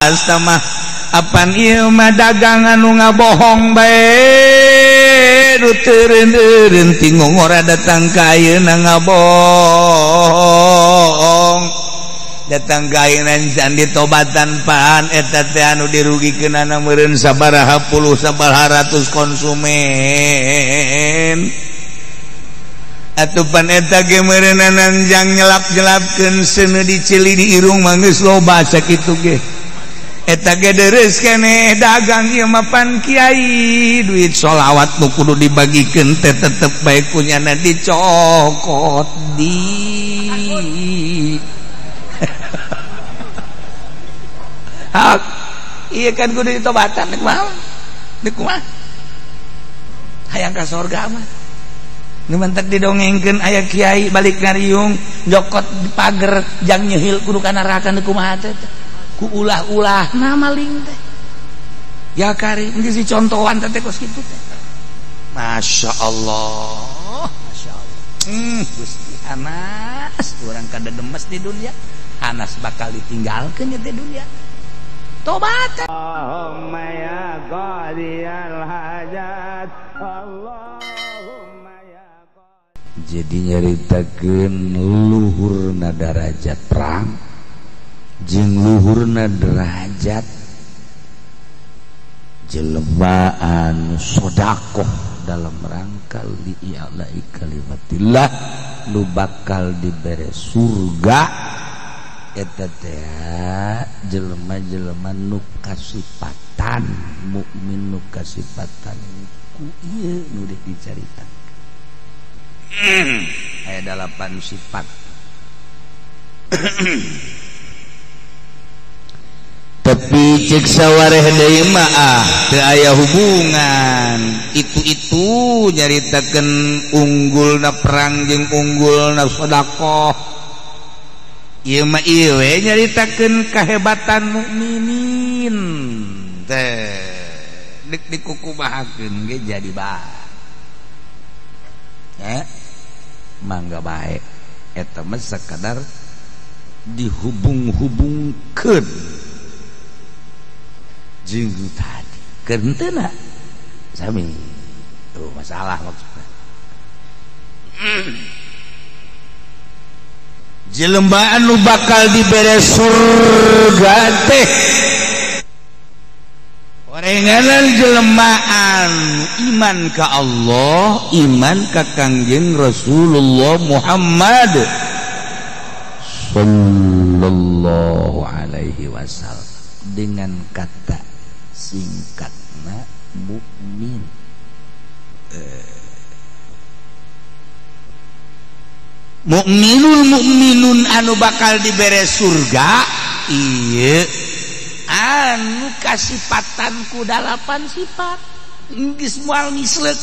Astamah apan ieu mah dagang anu ngabohong bae nu teureun-eureun ti ngongora datang ka ayeuna ngabohong datang ka ayeuna can ditobatan pan eta teh anu dirugikeunana meureun sabaraha puluh sabaraha ratus konsumen atuh pan eta ge meureunana jang nyelap-nyelapkeun seuneu diceli di irung mah geus loba sakitu ge eta ge deres keneh dagang ieu mah pan kiai duit sholawat nu kudu dibagikeun teh tetep bae kunyana dicokot di hak iya kan kudu ditobatan nek mah nek kumaha hayang ka sorga mah nu mantak didongengkeun aya kiai balik ngariung jokot di pager jang nyehil kudu ka neraka nu kumaha teh ku ulah-ulah nah maling teh ya kari geus dicontohan teh kos kitu teh. Masya Allah, Masya Allah. Gusti Anas urang kada demes di dunia, Anas bakal ditinggalkeun di dunia. Tobat. Allahumma ya qadiyal hajat, Allahumma ya. Jadi nyaritakeun luhurna derajat perang jeung luhurna derajat jelema anu sedekah dalam rangka li'ilai kalimatillah nu bakal dibere surga eta teh jelema-jelema nu kasipatan mukmin nu kasipatan ku ieu nu dicaritakeun aya 8 sifat. Tapi cek sawareh deui mah ah teu aya hubungan itu-itu nyaritakeun unggulna perang jeung unggulna sedekah ieu mah ieu we nyaritakeun kahebatan mukminin teh dik dikukumahakeun ge jadi bae ya mangga bae eta mah sakadar dihubung-hubungkeun jeung tadi keunteuna sami tuh masalah maksudna. Jelema anu bakal dibere surga teh orenganan jelema anu iman ka Allah, iman ka Kangjeng Rasulullah Muhammad sallallahu alaihi wasallam dengan kata singkatna mukmin. Mukminul mukminun anu bakal dibere surga ieu anu kasipatan ku 8 sifat geus moal ngisleuk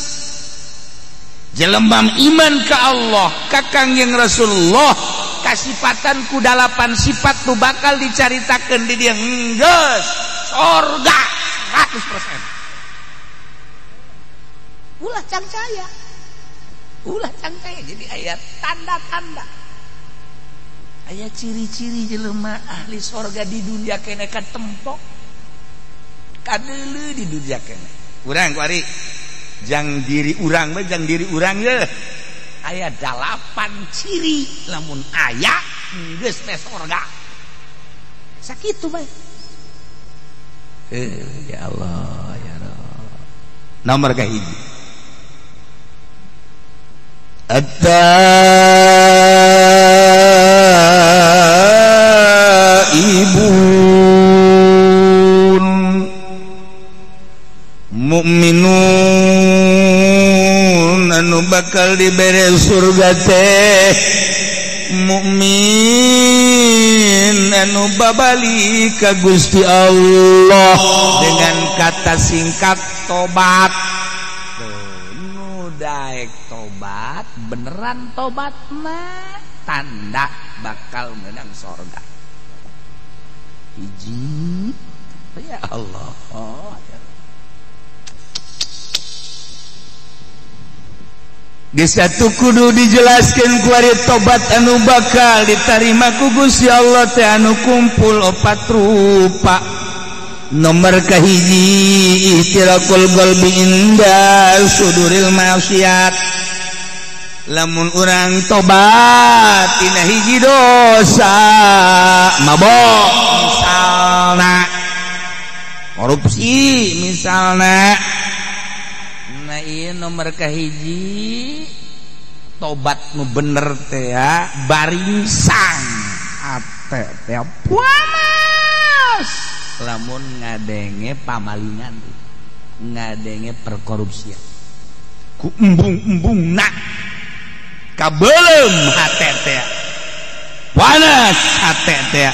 jelema iman ka Allah ka Kangjeng Rasulullah kasipatan ku 8 sifat nu bakal dicaritakeun di dieu geus surga 100%. Ulah cangcaya, ulah cangcaya. Jadi ayat tanda-tanda, ayat ciri-ciri jelema ahli sorga di dunia kene katempok, kadeuleu di dunia kene. Urang kuari, jang diri urang mah jang diri urang ye. Aya 8 ciri, lamun aya geus teh sorga. Sakitu bae. Ya Allah ya Rabb. Nomor kahiji At-taibun mukminun anu bakal dibere surga teh mukmin anu babali ka Gusti Allah dengan kata singkat tobat. Nu daek tobat beneran tobat mah tanda bakal menang sorga. Hiji ya Allah. Geus atuh kudu dijelaskeun kuari tobat anu bakal ditarima ku Gusti Allah teh anu kumpul 4 rupa. Nomor kahiji ihtirakul qalbi inda suduril maksiat. Lamun urang tobat tina hiji dosa mabok misalna, korupsi misalna, nah ieu nomor kahiji tobat nu bener teh ya baringsang ate teh puas lamun ngadenge pamalingan, ngadenge perkorupsian ku embung-embungna kabelem hate teh panas hate teh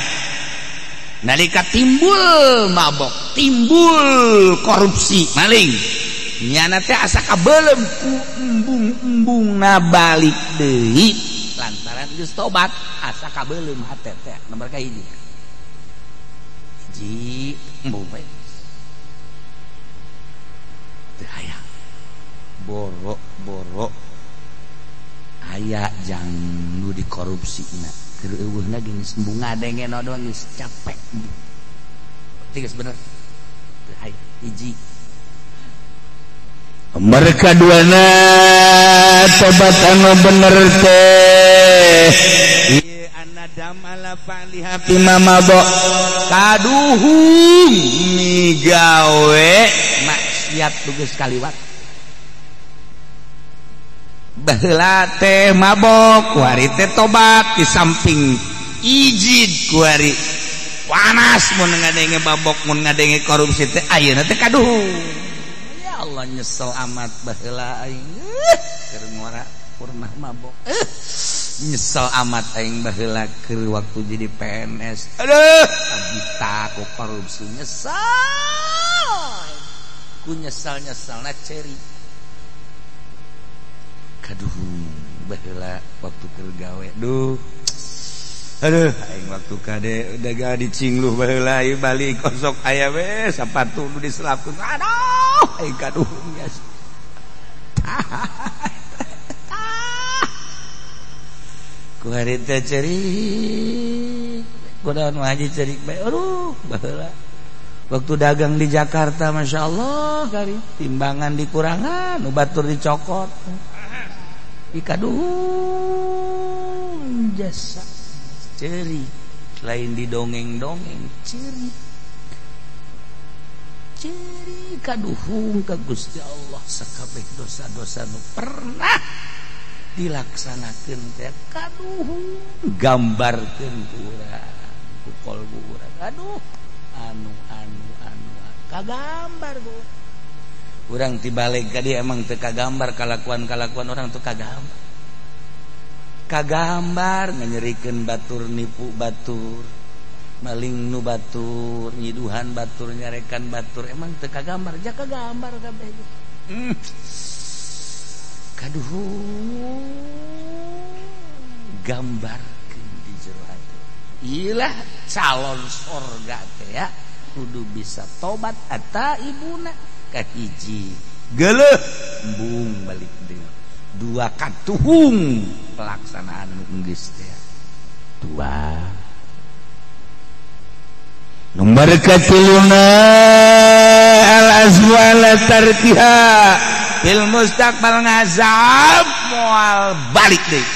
nalika timbul mabok, timbul korupsi maling nyana teh asa kabelem ku embung-embungna balik deui lantaran geus tobat asa kabelem hate teh. Nomor kahiji hiji embung bae teu aya borok-borok aya jang nu dikorupsina keur eueuhna geus embung ngadenge doang geus capek. Geus bener teu aya hiji. Mereka duana tobat anu bener teh ieu anadam ala fa'liha bima mabok kaduhung migawe maksiat nu geus kaliwat. Baheula teh mabok kuari teh tobat di samping ijid kuari panas mun ngadenge mabok mun ngadenge korupsi teh ayeuna teh kaduhung. Ya Allah nyesel amat baheula aing keur ngora pernah mabok, nyesel amat aing baheula keur waktu jadi PNS, aduh abita ku korupsi nyesel ku nyesel-nyeselna ceri kaduhung baheula waktu keur gawe duh aduh aing waktu kade udah ga dicingluh baheula ieu balik kosok aya we sapatu nu diselapkeun aduh aing kaduhung geus ku harita cerik kudaon haji cerik bae aduh baheula waktu dagang di Jakarta Masya Allah kari timbangan dikurangan nu batur dicokot ikaduhung jasa ceri lain didongeng-dongeng ceri ceri kaduhung ka Gusti Allah sakabeh dosa-dosa nu pernah dilaksanakeun teh kaduhung gambarkeun ku urang ku kolbu urang aduh anu anu anu kagambar ku urang tibalik ka dieu emang teu kagambar kalakuan-kalakuan orang teu kagambar kagambar nganyerikeun batur nipu batur maling nu batur nyiduhan batur nyarekan batur emang teu kagambar ja kagambar kabeh kaduhung gambarkeun di jero hati ilah calon sorga teh ya kudu bisa tobat ata ibuna kahiji geuleuh embung balik deui dua katuhung pelaksanaan nu geus teh dua. Nomor katiluna al azmu ala tarkiha fil mustaqbal ngazab moal balik deui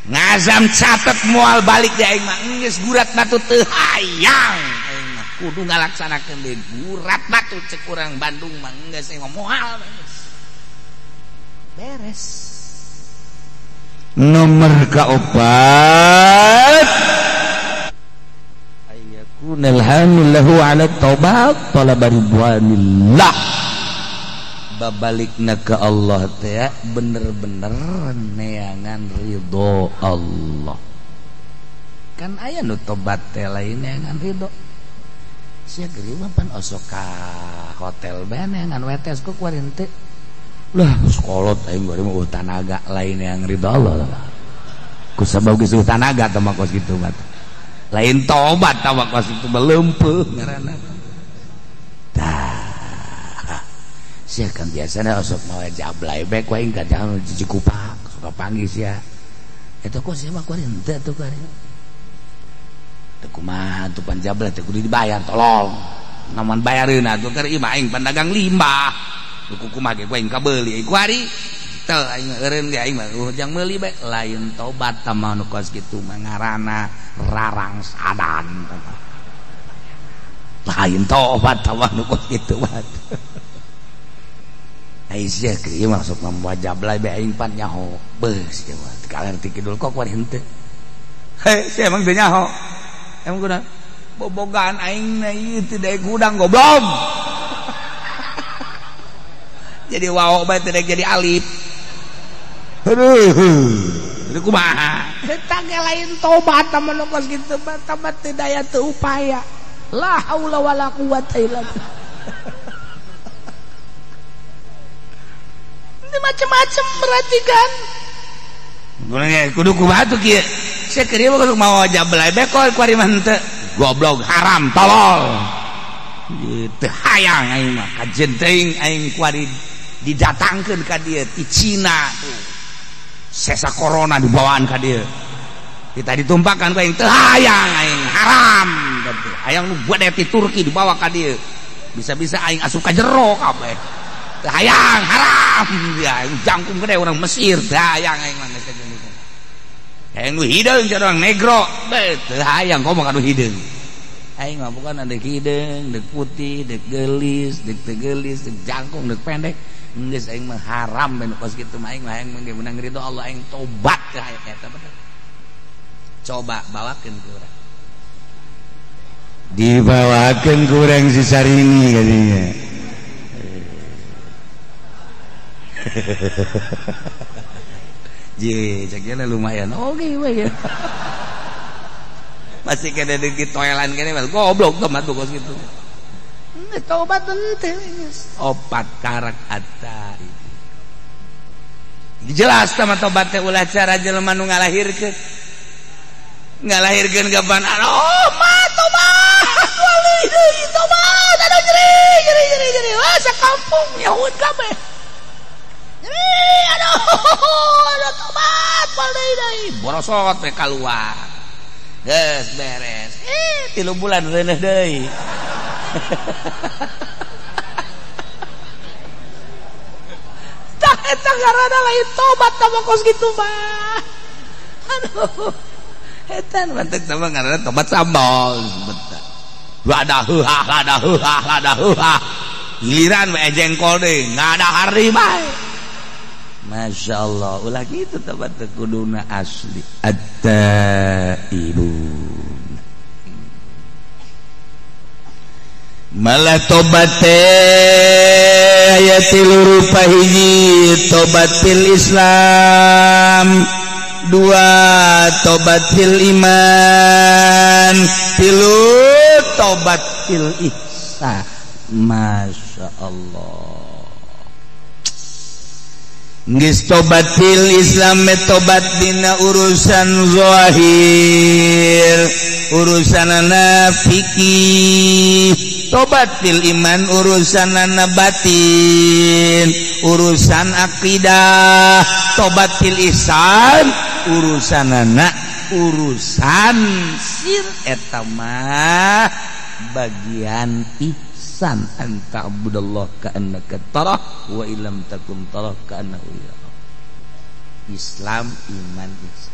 ngazam catet moal balik deui aing mah geus gurat batu teu hayang aing mah kudu ngalaksanakeun deui gurat batu cek urang Bandung mah geus aing mah moal beres. Nomor kaopat ayakunal hamil lahu ala taubat talaba ridwanillah babalikna ke Allah teh bener-bener neangan ridho Allah. Kan aya nu tobat teh lain neangan ridho sia geus mah pan osok ka hotel bae neangan wetes ku kuari henteu lah sekolot aing bari mah tanaga lain yang ridho Allah ku sabab geus tanaga teh mah kos kitu mah lain tobat tah mah kos kitu leumpeuh ngaranna tah sia kan biasana osok mawa jablay bae ku aing ka jangan cikupak suka panggih sia eta kok sia mah kuari henteu atuh kuari Teu kumaha tuh panjablah teh kudu dibayar tolong. Namun bayareun atuh keur ieu mah aing pandagang limbah. Nu kumaha ge aing kabeuli ku ari. Teu aing eureun ge aing mah jang meuli bae lain tobat tah nu kos kitu mah ngaranna rarangsadan. Lain tobat tah nu kos kitu mah. Ai sia keur ieu masuk mamua jablay bae aing pan nyaho. Beus ieu mah kaler ti kidul kok war henteu. Heh, sia emang teu nyaho. Emang kunaon? Bobogaan aing na ieu teu daek hudang goblok. Jadi wawo bae teu daek jadi alif. Aduh, itu kumaha? Eta ge lain tobat tah nu kos kitu mah, tobat teu daya teu upaya. La haula wala quwata illa billah. Ini macam-macam berarti kan. Kudu kumaha tuh kieu? Sia keur ieu kudu mawa jablay bae kok kuari mah henteu. Goblok haram tolol. Teu hayang aing mah kajen teuing aing kuari didatangkeun ka dieu ti Cina tuh. Sesa corona dibawaan ka dieu. Kita ditumpakan ku aing teu hayang aing haram. Hayang nu gede ti Turki dibawa ka dieu. Bisa-bisa aing asup ka jero kabeh. Teu hayang haram. Ya jangkung gede urang Mesir teu hayang aing mah geus kajen. Hayang nu hideung cenah urang negro. Beuh teu hayang komo ka nu hideung. Aing mah bukan ada hideung, deuk putih, deuk geulis, deuk teu geulis, deuk jangkung, deuk pendek. Geus aing mah haram ben kos kitu mah aing mah hayang mah meunang ridho Allah aing tobat teu hayang eta bener. Coba bawakeun ku urang. Dibawakeun ku urang si Sarini kadinya. Je, cek lumayan. Oke, we. Masih kena di toilan kene mah goblok tomat kos kitu. Tobat henteu geus. Opat karak atta. Jelas sama tobat teh ulah cara jelema nu ngalahirkeun. Ngalahirkeun kapan? Oh, mah tobat. Wali deui tobat. Aduh nyeri nyeri nyeri nyeri. Wah, sakampung nyahueun kabeh. Nyeri aduh aduh tobat wali deui. Borosot we kaluar. Geus beres. 3 bulan reuneuh deui. Tah eta ngaranna lain tobat tah kos kitu mah. Aduh. Eta mantek sama ngaranna tobat sambal bentar. Lada heuhah lada heuhah lada heuhah. Giliran we jengkol deui, ngadahar deui bae. Masya Allah, ulah gitu tobat teh kuduna asli. At-taibun. Malah tobat teh aya tilu rupa hiji, tobat fil Islam, dua tobat fil iman, tilu tobat fil ihsan. Masya Allah. Geus tobat fil Islam tobat dina urusan zahir, urusanana fikih. Tobat fil iman urusanana batin, urusan akidah. Tobat fil ihsan urusanana urusan sir eta mah bagian ihsan. Anta abudallah ka'annaka tarah wa illam takun tarah ka'annahu yarah. Islam iman ihsan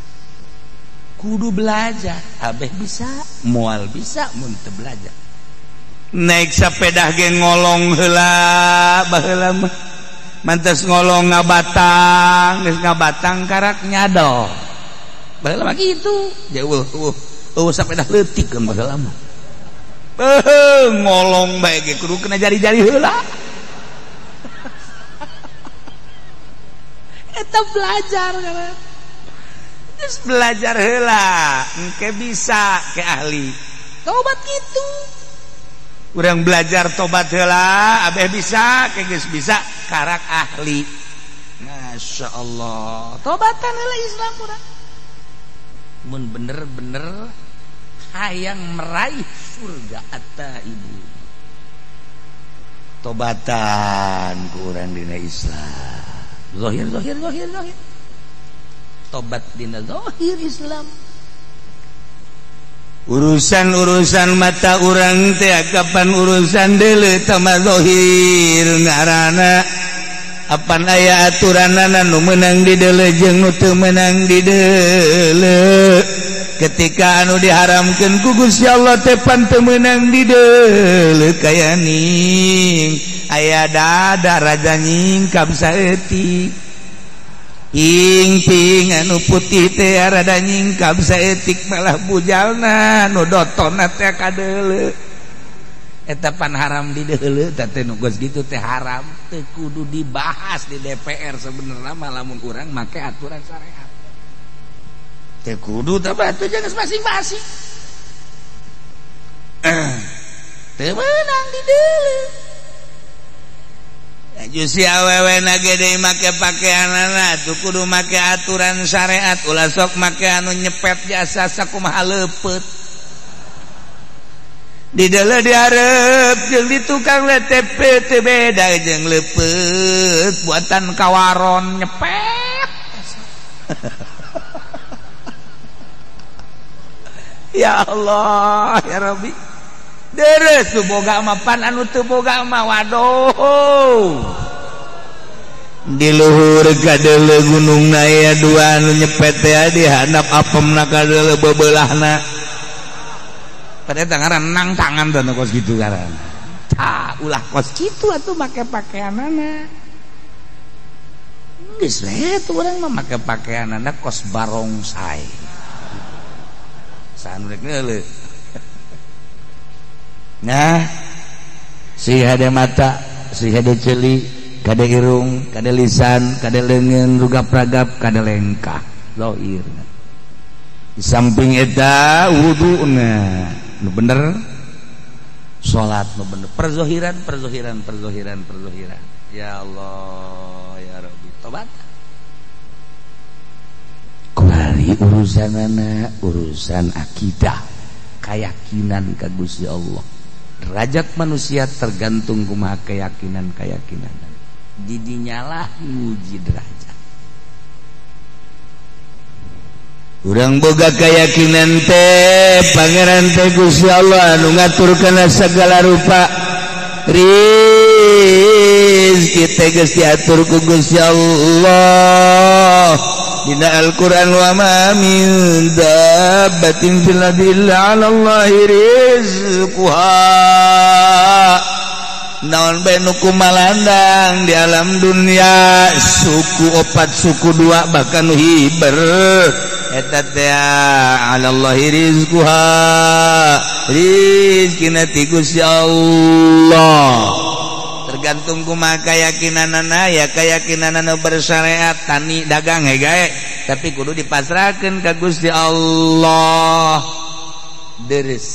kudu belajar, abeh bisa moal bisa mun teu belajar. Naik sepeda ge ngolong heula baheula mah mantes ngolong ngabatang, geus ngabatang karak nyadol. Baheula mah kitu, jauh eueuh sepeda leutik kan baheula mah. Ngolong bae ge kudu kena jari-jari heula. Eta belajar kan. Terus belajar heula, engke bisa ke ahli. Tobat kitu. Urang belajar tobat heula, abeh bisa, ke geus bisa karak ahli. Masya Allah. Tobatan heula Islam urang. Mun bener-bener hayang meraih surga at-taibu. Tobatan kurang dina Islam. Zahir zahir zahir zahir. Tobat dina zahir Islam. Urusan-urusan mata urang teh kapan urusan deuleu tama zahir ngaranna apan aya aturanana nu meunang di deuleu jeung nu teu meunang di deuleu. Ketika anu diharamkeun ku Gusti Allah teh pan teu meunang di deuleu kaya ning aya dada raja nyingkap saeutik. Ing-ping anu putih teh rada nyingkap saeutik malah bujalna nu dotonna teh kadeuleu. Eta pan haram di deuleu teh teh nu geus kitu teh haram teu kudu dibahas di DPR sebenarnya mah lamun urang make aturan syariat. Teu kudu teh atuh geus masing-masing. Teu meunang di deuleu. Si awewe na gede make pakaianana tuh kudu make aturan syariat ulah sok make anu nyepet jasa sakumaha leupeut di deuleu dihareup jeung di tukang LTP teu beda jeung leupeut buatan kawaron nyepet. Ya Allah ya Rabbi. Deres tuh boga mah pan anu teu boga mah waduh. Di luhur kadeuleu gunungna aya dua anu nyepet teh di handap apemna kadeuleu bebeulahna. Pada ngaran nang tangan teh kos kitu ngaran. Tah ulah kos kitu atuh make pakaianana. Geus we tuh urang mah make pakaianana kos barongsai. Saha nu rek neuleuh. Nah, si hade mata, si hade celi, kade irung, kade lisan, kade leungeun, rugap-ragap, kade lengkah, zahir. Di samping eta wuduna, nu bener, salat nu bener, perzohiran, perzohiran, perzohiran, perzohiran. Ya Allah, ya Rabbi, tobat. Kuari urusanana, urusan akidah, keyakinan ka Gusti Allah. Derajat manusia tergantung kumaha keyakinan-keyakinan. Didinyalah nguji derajat. Urang boga keyakinan teh pangeran teh Gusti Allah anu ngatur kana segala rupa. Rizki teh geus diatur ku Gusti Allah. Dina Al-Qur'an wa ma min dabbatin fil ardi illa 'ala Allahi rizquha. Naon bae nu kumalandang di alam dunia suku opat suku dua bahkan nu hiber eta teh 'ala Allahi rizquha. Rizkina ti Gusti Allah. Tergantung kumaha keyakinanana ya keyakinanana bersyariat tani dagang he gae tapi kudu dipasrahkeun ka Gusti Allah. Deres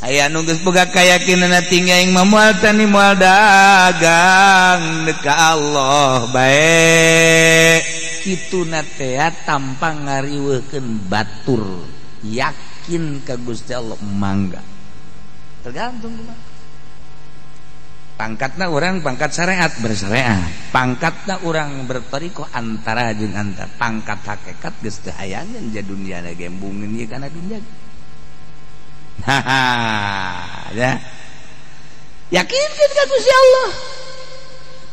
aya nu geus boga keyakinanna tinggi aing mah moal tani moal dagang ka Allah bae kituna teh tanpa ngariweuhkeun batur yakin ka Gusti Allah mangga tergantung kumaha. Pangkatna orang pangkat syariat bersyariat, pangkatna orang bertoriko antara jeung antara, pangkat hakikat geus teu hayangeun ja dunia na gembungeun ieu kana dunia. Haha, ya. Yakinkeun ka Gusti Allah.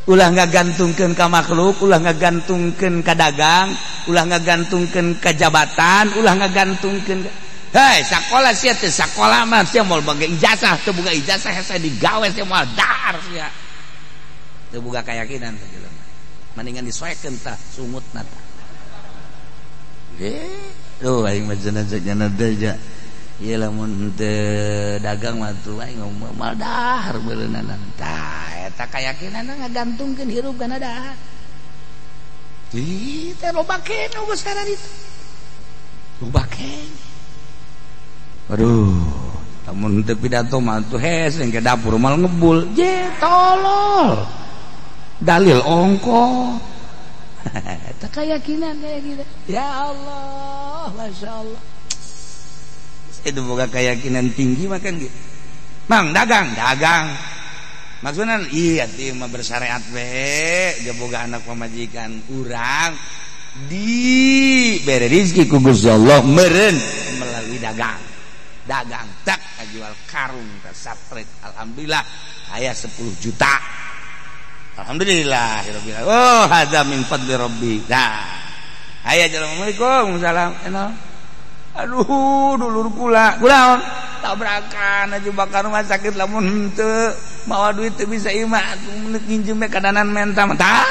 Ulah ngagantungkeun ka makhluk, ulah ngagantungkeun ka dagang, ulah ngagantungkeun ka jabatan, ulah ngagantungkeun. Hei, sakola sia teh sakola mah sia moal boga ijazah, teu boga ijazah hese digawe sia moal dahar sia. Teu boga keyakinan teh jelema. Mendingan disoekeun tah sungutna tah. Duh aing mah cenah cenah teh ja. Ieu lamun teu dagang mah tuh aing moal dahar beureunana. Tah eta keyakinanna ngagantungkeun hirup kana dahar. Ih, teh loba keneh geus kararitu. Loba keneh. Aduh, lamun teu pidato mah tuh hes ke dapur mal ngebul. Je tolol. Dalil ongko. Eta keyakinan kayak gitu. Ya Allah, Masya Allah. Itu boga keyakinan tinggi makan gitu. Mang dagang, dagang. Maksudnya iya teh mah bersyariat we, dia boga anak pamajikan urang di bere rezeki ku Gusti Allah meureun melalui dagang. Dagang tak jual karung ka satrek. Alhamdulillah aya 10 juta. Alhamdulillah rabbil alamin. Oh hadza min fadli rabbi. Nah, aya assalamualaikum salam. Aduh dulur kula. Kulaon tabrakan aja bakar rumah sakit lamun henteu mawa duit teu bisa imah nginjem we kadanan menta tah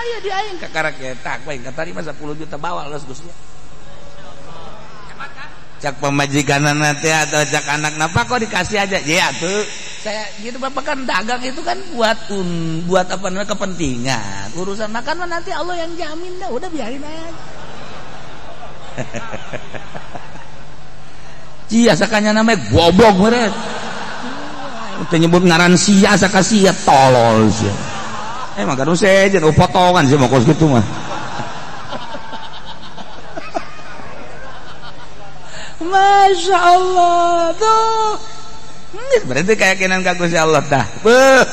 aya di aing kakarak eta ku aing katarima 10 juta bawa los Gusti. Cak pamajikanna teh atau cak anak napa kok dikasih aja ya tuh saya gitu bapak kan dagang itu kan buat buat apa namanya kepentingan urusan makan mah nanti Allah yang jamin dah udah biarin aja. Cia sakanya namanya goblok meureun. Teu nyebut ngaran sia saka sia tolol sia. Emang kan sejen potongan sih mau kos kitu mah. Masya Allah tuh. Berarti keyakinan ka Gusti Allah tah. Beuh.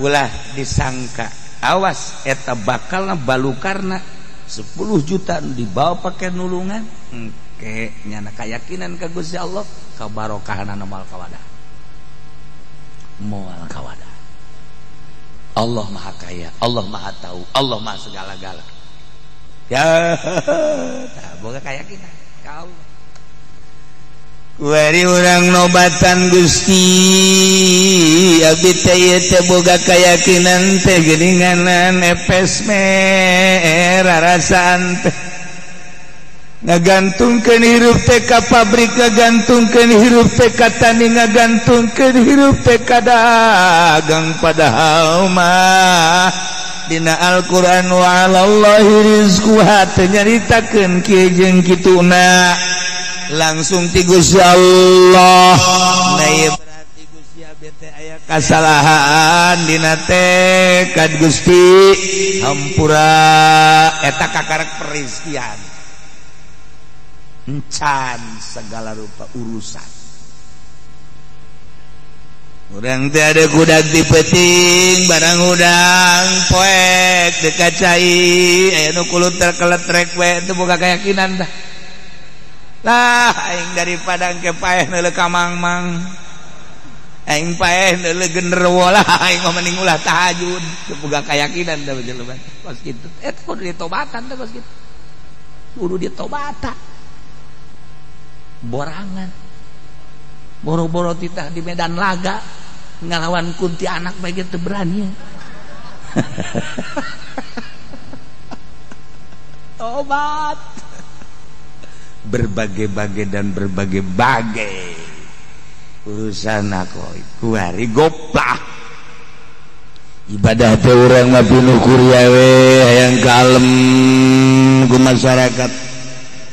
Ulah disangka. Awas eta bakalna balukarna 10 juta dibawa pakai nulungan. Engke nyana keyakinan ka Gusti Allah kabarokahna moal kawadah. Moal kawadah. Allah Maha Kaya, Allah Maha Tahu, Allah Maha segala-gala. Ya, tah boga keyakinan ka Allah. Kuari urang nobatan Gusti abdi teh ieu teh boga keyakinan teh geuninganan epes merah rasaan teh ngagantungkeun hirup teh ka pabrik, ngagantungkeun hirup teh ka tani, ngagantungkeun hirup teh ka dagang, padahal mah dina Al-Qur'an wa 'alallahi rizquha teh nyaritakeun kieu jeung kituna langsung ti Gusti Allah. Nah ieu berarti Gusti abdi teh aya kasalahan dina tekad Gusti hampura eta kakarek perizkian encan segala rupa urusan. Urang teh ada kudak di peting barang udang poek dekat cai aya nu kulut terkeletrek we teu boga keyakinan tah. Lah aing daripada engke paeh neuleuh ka mangmang aing paeh neuleuh genderuwo lah aing mah mending ulah tahajud teu boga keyakinan tah jelema kos kitu eta kudu ditobatan teh kos kitu kudu ditobatan borangan boro-boro titah di medan laga ngalawan kunti anak bae teu berani. Tobat berbagai-bagai dan berbagai-bagai urusan aku kuari goplah ibadah teh urang mah pinuh kuria we hayang kalem ku masyarakat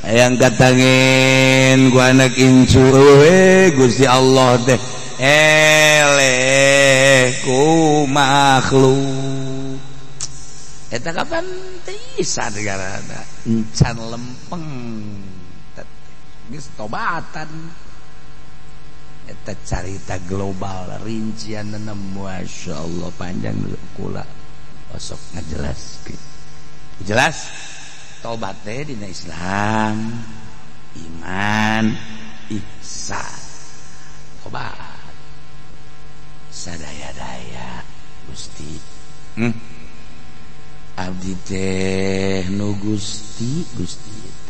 hayang katangin ku anak incu we Gusti Allah teh eleh ku makhluk eta kapan teu negarana encan lempeng geus tobatan eta carita global rincian Masya Allah panjang kula osok ngajelaskeun jelas tobat teh dina Islam iman ihsan tobat sadaya-daya Gusti abdi teh nu Gusti Gusti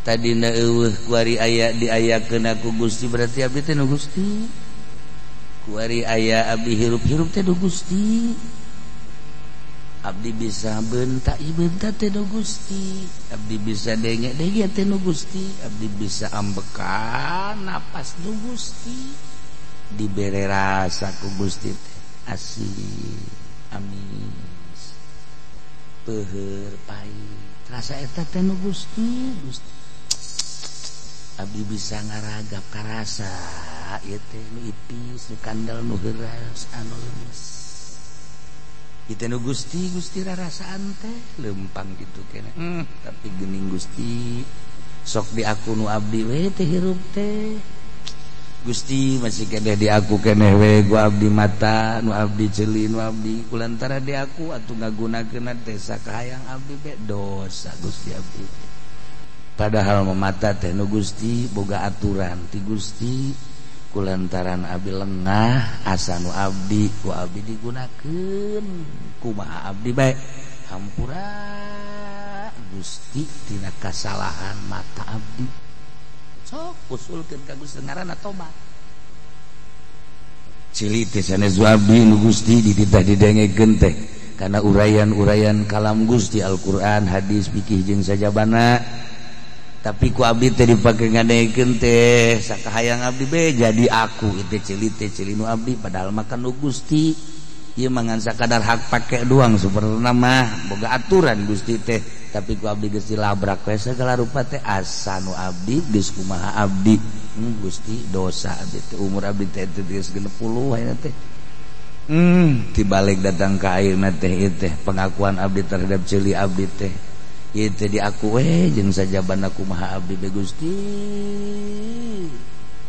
tadina eueuh kuari aya diayakeun ku Gusti berarti abdi teh nu Gusti kuari aya abdi hirup-hirup teh nu Gusti abdi bisa bentak bentak teh nu Gusti abdi bisa denge-denge teh nu Gusti abdi bisa ambekan napas nu Gusti dibere rasa ku Gusti teh asin amis peuheur pahit rasa eta teh nu Gusti Gusti abdi bisa ngaragap karasa ieu teh nu ipis nu kandel nu heuras anu lemes ieu teh nu Gusti Gusti rarasaan teh lempang kitu keneh tapi geuning Gusti sok di aku nu abdi we teh hirup teh Gusti masih keneh di aku keneh we ku abdi mata nu abdi ceuli nu abdi kulantara di aku atuh ngagunakeun teh sakahayang abdi be dosa Gusti abdi. Padahal memata teh nu Gusti boga aturan ti Gusti kulantaran abdi lengah asa nu abdi ku abdi digunakeun kumaha abdi bae hampura Gusti tina kasalahan mata abdi. Sok usulkeun ka Gusti ngaranna tobat. Cili teh sanes abdi nu Gusti dititah didengekeun teh kana uraian-uraian kalam Gusti Al-Qur'an, hadis, fikih jeung sajabana. Tapi ku abdi teh dipake ngadengekeun teh sakahayang abdi be jadi aku itu cili teh cili nu abdi padahal makan nu Gusti. Ieu mah ngan sakadar hak pake doang sebenarna mah boga aturan Gusti teh tapi ku abdi geus dilabrak we sagala rupa teh asa nu abdi geus kumaha abdi. Gusti dosa abdi teh umur abdi teh geus 60 ayeuna teh. Tibalik datang ka ayeuna teh ieu teh pengakuan abdi terhadap ceuli abdi teh ieu teh diaku we jeung sajabana kumaha abdi be Gusti.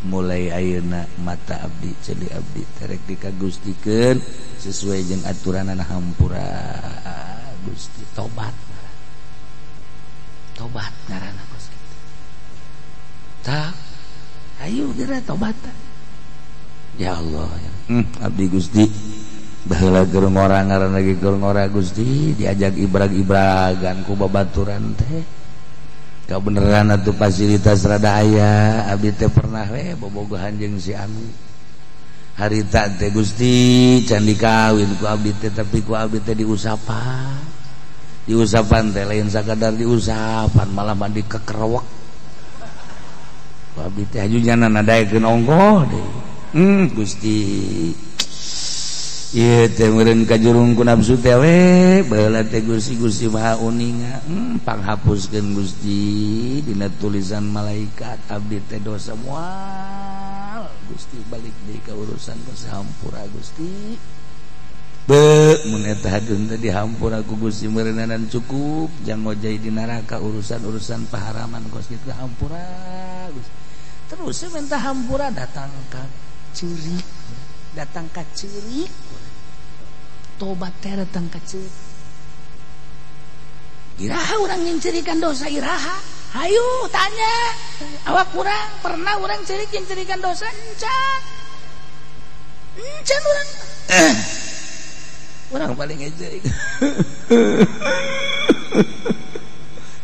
Mulai ayeuna mata abdi ceuli abdi terek dikagustikeun sesuai jeung aturanana hampura Gusti. Tobat tobat ngaranna kos kitu. Tah ayo geura tobat. Ya Allah ya. Abdi Gusti baheula keur ngora ngaranna ge keur ngora Gusti diajak ibrag-ibragan ku babaturan teh. Kabeneran atuh fasilitas rada aya abdi teh pernah we bobogohan jeung si anu harita teh Gusti can dikawin ku abdi teh tapi ku abdi teh diusapan diusapan teh lain sakadar diusapan malah mandi kekerewek ku abdi teh haju nyana nadaekeun ongkoh deui. Gusti ieu teh meureun kajurung ku nafsu teh we baheula teh Gusti Gusti Maha Uninga panghapuskeun Gusti dina tulisan malaikat abdi teh dosa moal Gusti balik deui ka urusan hampura Gusti be mun eta hadeun teh dihampura ku Gusti meureunana cukup jang ngojay di neraka urusan-urusan paharaman kos kitu hampura Gusti. Terus minta hampura datang ka ceurik datang ka ceurik tobat teh datang ka ceurik iraha urang nyincirikan dosa iraha hayu tanya awak urang pernah urang ceurik nyincirikan dosa encan encan urang urang paling ngecerik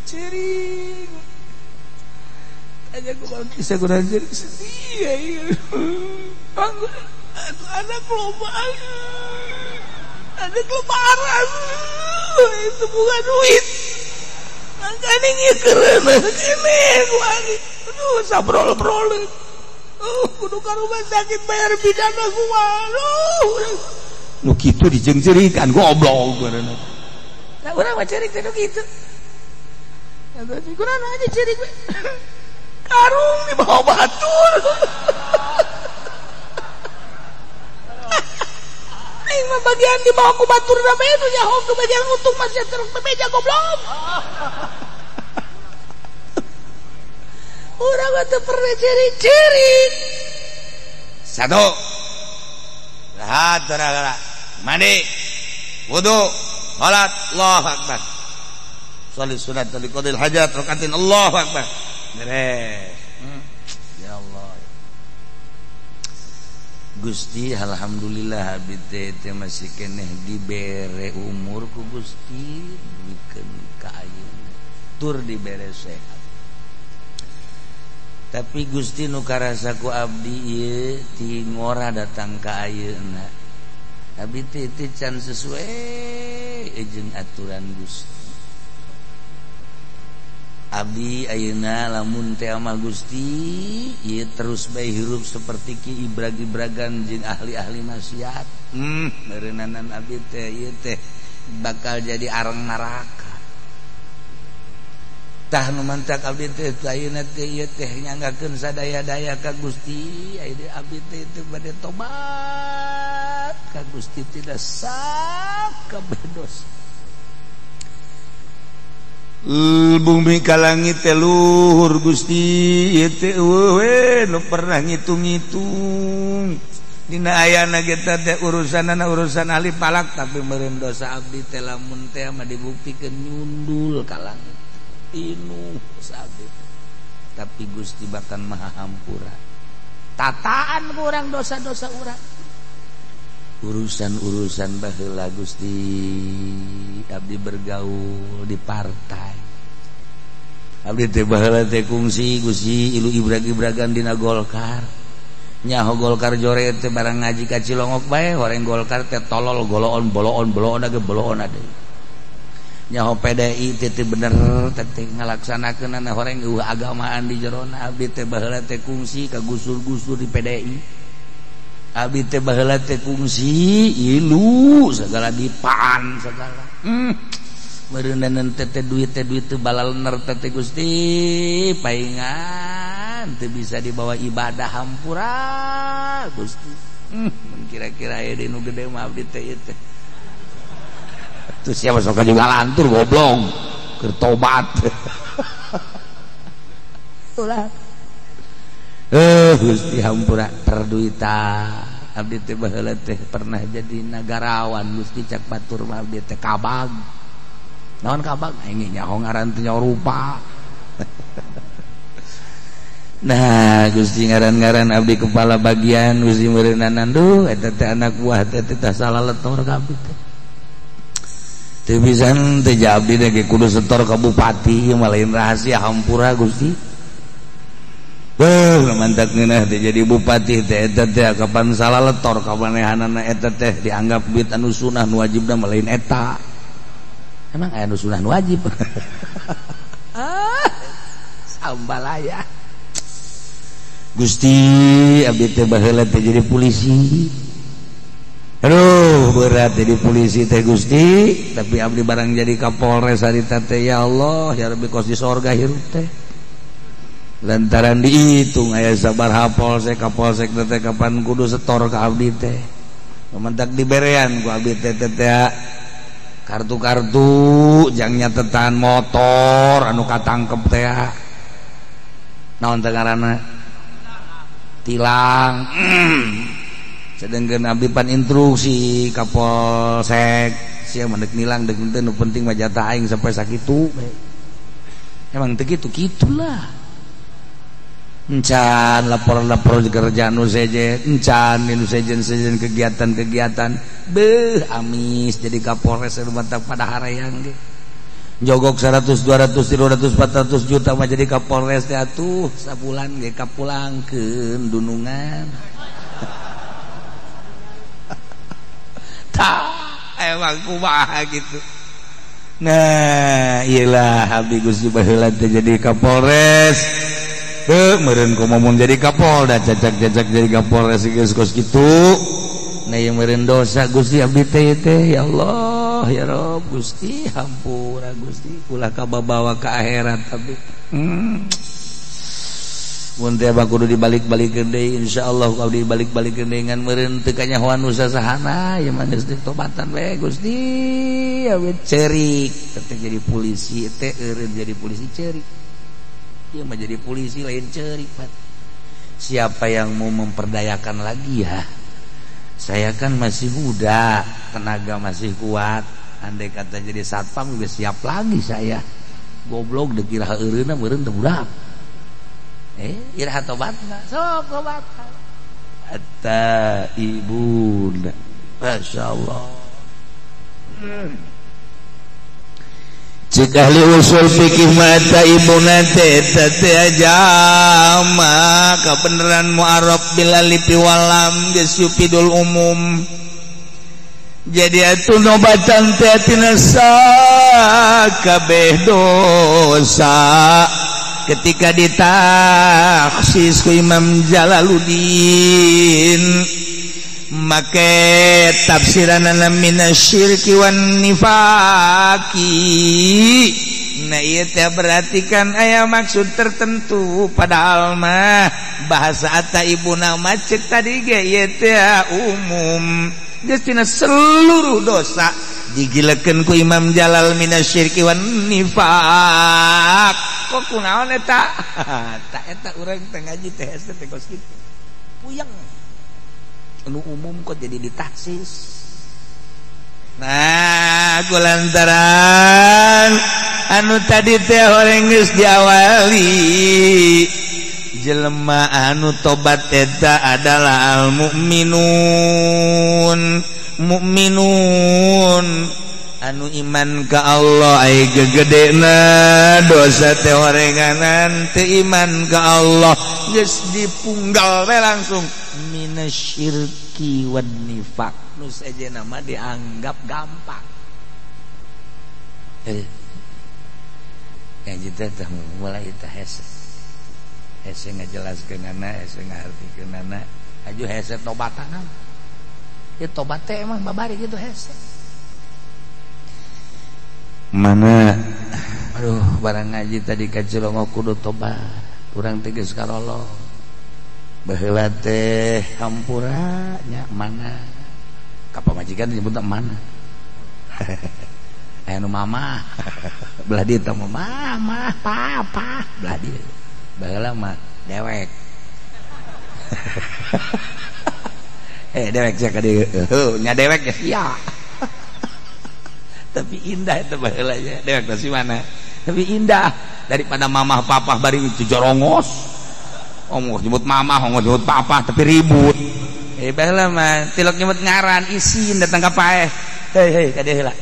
ceurik tanya ku bisa kurang ceurik sedih ya anak loba anak lebaran itu bukan duit makanya ngikeren ini aduh sabrol-brol kudu ka rumah sakit bayar pidana gua aduh nu kitu dijengcerikan goblok nah urang mah cerik teh nu kitu kurang aja cerik karung di bawah batur. Aing mah bagian di bawah ku batur bae nu nyaho ke bagian untung masih terus bebeja goblok. Urang mah teu pernah ciri-ciri. Satu. Rahat gara-gara. Mandi. Wudu, salat, Allahu akbar. Salat sunat liqadil hajat rakaatin Allahu akbar. Beres. Ya Allah. Gusti alhamdulillah abdi teh masih keneh dibere umur ku Gusti dibikeun ka ayeuna tur dibere sehat. Tapi Gusti nu karasa ku abdi ieu ti ngora datang ka ayeuna. Abdi teh can sesuai jeung aturan Gusti. Abdi ayeuna lamun teh ama Gusti ieu terus bae hirup seperti ki ibrag-ibragan jeung ahli-ahli maksiat. Meureunana abdi teh ieu teh bakal jadi arang neraka. Tah nu mantak abdi teh ayeuna teh ieu teh nyanggakeun sadaya-daya ka Gusti, ayeuna abdi teh teu bade tobat ka Gusti tidak sakabeh dosa. Bumi ka langit teh luhur Gusti ieu teh eueuh we nu pernah ngitung-ngitung dina ayana ge teh urusanana urusan ahli palak tapi meureun dosa abdi teh lamun teh mah dibuktikeun nyundul ka langit. Inu sabit. Tapi Gusti bahkan maha hampura. Tataan kurang dosa-dosa urang. Urusan-urusan baheula Gusti abdi bergaul di partai. Abdi teh baheula teh kungsi Gusti ilu ibrag-ibragan dina Golkar. Nyaho Golkar jore teh barang ngaji ka Cilongok bae horeng Golkar teh tolol goloon boloon boloon age boloon ade. Nyaho PDI teh teh bener teh ngalaksanakeunana horeng eueuh agamaan di jerona. Abdi teh baheula teh kungsi ka gusur-gusur di PDI. Abdi teh baheula teh kungsi ilu segala dipaan segala. Meureuneunan teh duit teh balalener teh Gusti paingan teu bisa dibawa ibadah hampura Gusti. Mun kira-kira aya deui nu gede mah abdi teh ieu teh. Terus siapa sok juga lantur goblok keur tobat. Ulah. Gusti hampura perduita. Abdi teh baheula teh pernah jadi nagarawan Gusti cak batur mah abdi teh kabag. Naon kabag? Aing nyaho ngaran teh nyaho rupa. Nah Gusti ngaran-ngaran abdi kepala bagian Gusti meureunanan duh eta teh anak buah teh teh salah letor ka abdi teh. Teu bisa teh abdi teh kudu setor ka bupati ieu mah lain rahasia hampura Gusti. Beuh mantak ngeunah teh jadi bupati teh eta teh kapan salah letor ka manehanana eta teh dianggap duit anu sunah nu wajibna mah lain eta. Emang aya nu sunah nu wajib. Ah, sambalaya. Gusti abdi teh baheula teh jadi polisi. Aduh berat jadi polisi teh Gusti, tapi abdi barang jadi Kapolres harita teh ya Allah ya Rabbi kos di sorga hirup teh. Lantaran dihitung aya sabaraha polsek kapolsek teh kapan kudu setor ka abdi teh. Mentak diberean ku abdi teh teh kartu-kartu jang nyatetan motor anu katangkep teh. Naon teh ngaranna? Tilang. Sedangkan abdi pan instruksi Kapolsek sia mendek nilang deuk teu nu penting mah jatah aing sampai sakitu. Emang teu kitu kitulah. Encan lapor-lapor kerjaan nu sejen, encan nu sejen-sejen kegiatan-kegiatan. Beuh amis jadi Kapolres mantap pada harayang ge. Jogok 100, 200, 300, 400 juta mah jadi Kapolres teh atuh sabulan ge kapulangkeun dunungan. Tah emang kumaha gitu. Nah, iyalah abdi Gusti baheula teh jadi Kapolres. Heuh meureun komo mun jadi Kapolda cacak-cacak jadi Kapolres geus kos kitu. Nah ieu meureun dosa Gusti abdi teh teh ya Allah ya Rob Gusti hampura Gusti ulah kababawa ka akhirat abdi. Mun teh kudu dibalik-balikeun deui insyaallah kalau dibalik-balikeun deui ngan meureun teu kanyahoan nu sasahana ieu mah geus ditobatan we Gusti abdi ceurik teh jadi polisi teh eureun jadi polisi ceurik. Ieu mah jadi polisi lain ceurik Pak. Siapa yang mau memperdayakan lagi ya? Saya kan masih muda, tenaga masih kuat. Andai kata jadi satpam juga siap lagi saya. Goblok dikira eureunna meureun teu budak. Iraha tobatna, sok tobat. Hatta ibuna. Masyaallah. Cik ahli usul fikih mata ibuna teh teh jama kabeneran mu'arab bil alif wal lam geus yufidul umum. Jadi atuh nobatan teh tina sakabeh dosa ketika ditaksis ku Imam Jalaluddin make tafsiranana minasyirki wan nifaqi. Nah ieu teh berarti kan aya maksud tertentu padahal mah bahasa ata ibuna macet tadi ge ieu teh umum geus tina seluruh dosa digilekeun ku Imam Jalal minasyirki wan nifaq. Kok kunaon eta? Ta eta urang teh ngaji teh hese teh kos kitu. Puyeng. Anu umum kok jadi ditaksis. Nah, kulantaran anu tadi teh horeng geus diawali jelema anu tobat eta adalah al mukminun mukminun anu iman ka Allah ai gegedena dosa teh horenganan teu iman ka Allah geus dipunggal we langsung minasyirki wan nifaq nu sejenna mah dianggap gampang. Ngaji teh mulai teh hese hese ngajelaskeunana hese ngartikeunana aju hese tobatan ya tobat teh emang babari gitu hese mana aduh barang ngaji tadi ka Cilongok kudu tobat urang teh geus karolong baheula teh hampura nya mana ka pamajikan disebut mana aya nu mama belah dieu teh mama papa belah dieu baheula mah dewek dewek sia ka dieu heuh nya dewek ya tapi indah itu baheula nya dewek teh si mana tapi indah daripada mamah papah bari itu jorongos ongos nyebut mamah ongos nyebut papah tapi ribut baheula mah tilok nyebut ngaran isin datang ka paeh hei hei ka dieu heula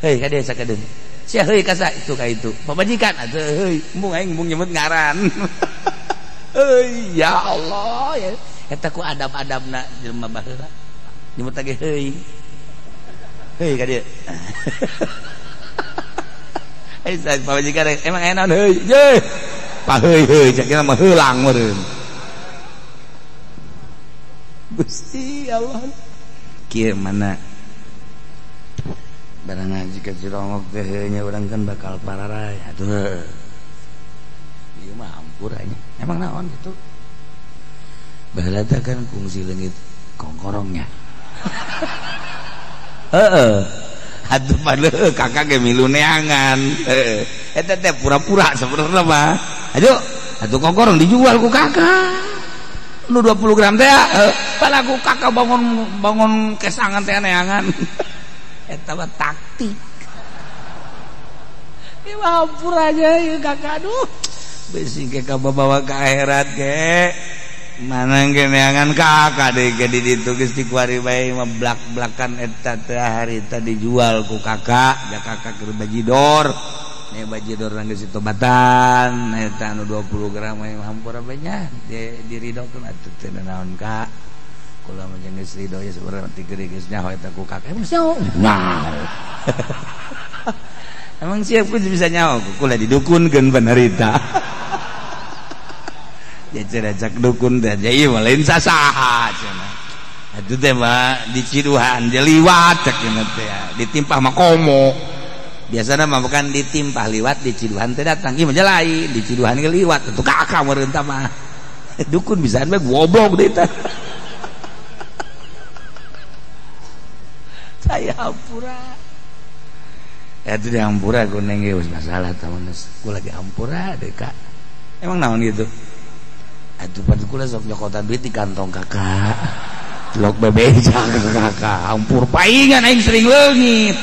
hei ka dieu sakadeun sia heuy ka sa itu ka itu pamajikan atuh heuy embung aing embung nyebut ngaran heuy ya Allah ya eta ku adab-adabna jelema baheula nyebut lagi heuy heuy ka dieu hei pamajikan emang aya naon heuy ye pa heuy heuy cek mah heulang meureun Gusti Allah kieu mana barang ngaji ka Cilongok teh nya urang kan bakal pararay atuh ieu mah hampura nya emang naon kitu baheula teh kan kungsi leungit kongkorongnya heeh atuh padahal kakak ge milu neangan heeh eta teh pura-pura sebenarnya mah ayo atuh kongkorong dijual ku kakak nu 20 gram teh padahal ku kakak bangun bangun kesangan teh neangan eta mah taktik ieu mah hampura aja ieu kakak aduh besi ke kabawa ka akhirat ge mana ge neangan kakak deui ge di ditu geus dikuari bae mah blak-blakan eta teh harita dijual ku kakak ja kakak keur bajidor ne bajidor geus ditobatan eta anu 20 gram mah hampura bae nya diridokeun atuh teu naon kak kula mah jeung geus ridho ya sebenarnya ti geus nyaho eta ku kakak emang nyaho nyaho emang siap ku bisa nyaho kula didukunkeun panarita ya ceracak dukun teh ieu mah lain sasaha cenah atuh teh mah diciduhan je liwat cek cenah teh ditimpah mah komo biasana mah bukan ditimpah liwat diciduhan teh datang ieu mah lain diciduhan ge liwat atuh kakak meureun tah mah dukun bisaan bae goblok deui teh saya hampura ya itu dihampura ku neng geus masalah tamun ku lagi hampura deh kak emang naon gitu atuh padu kula sok nyokotan duit di kantong kakak lok bebeja kakak hampur paingan aing sering leungit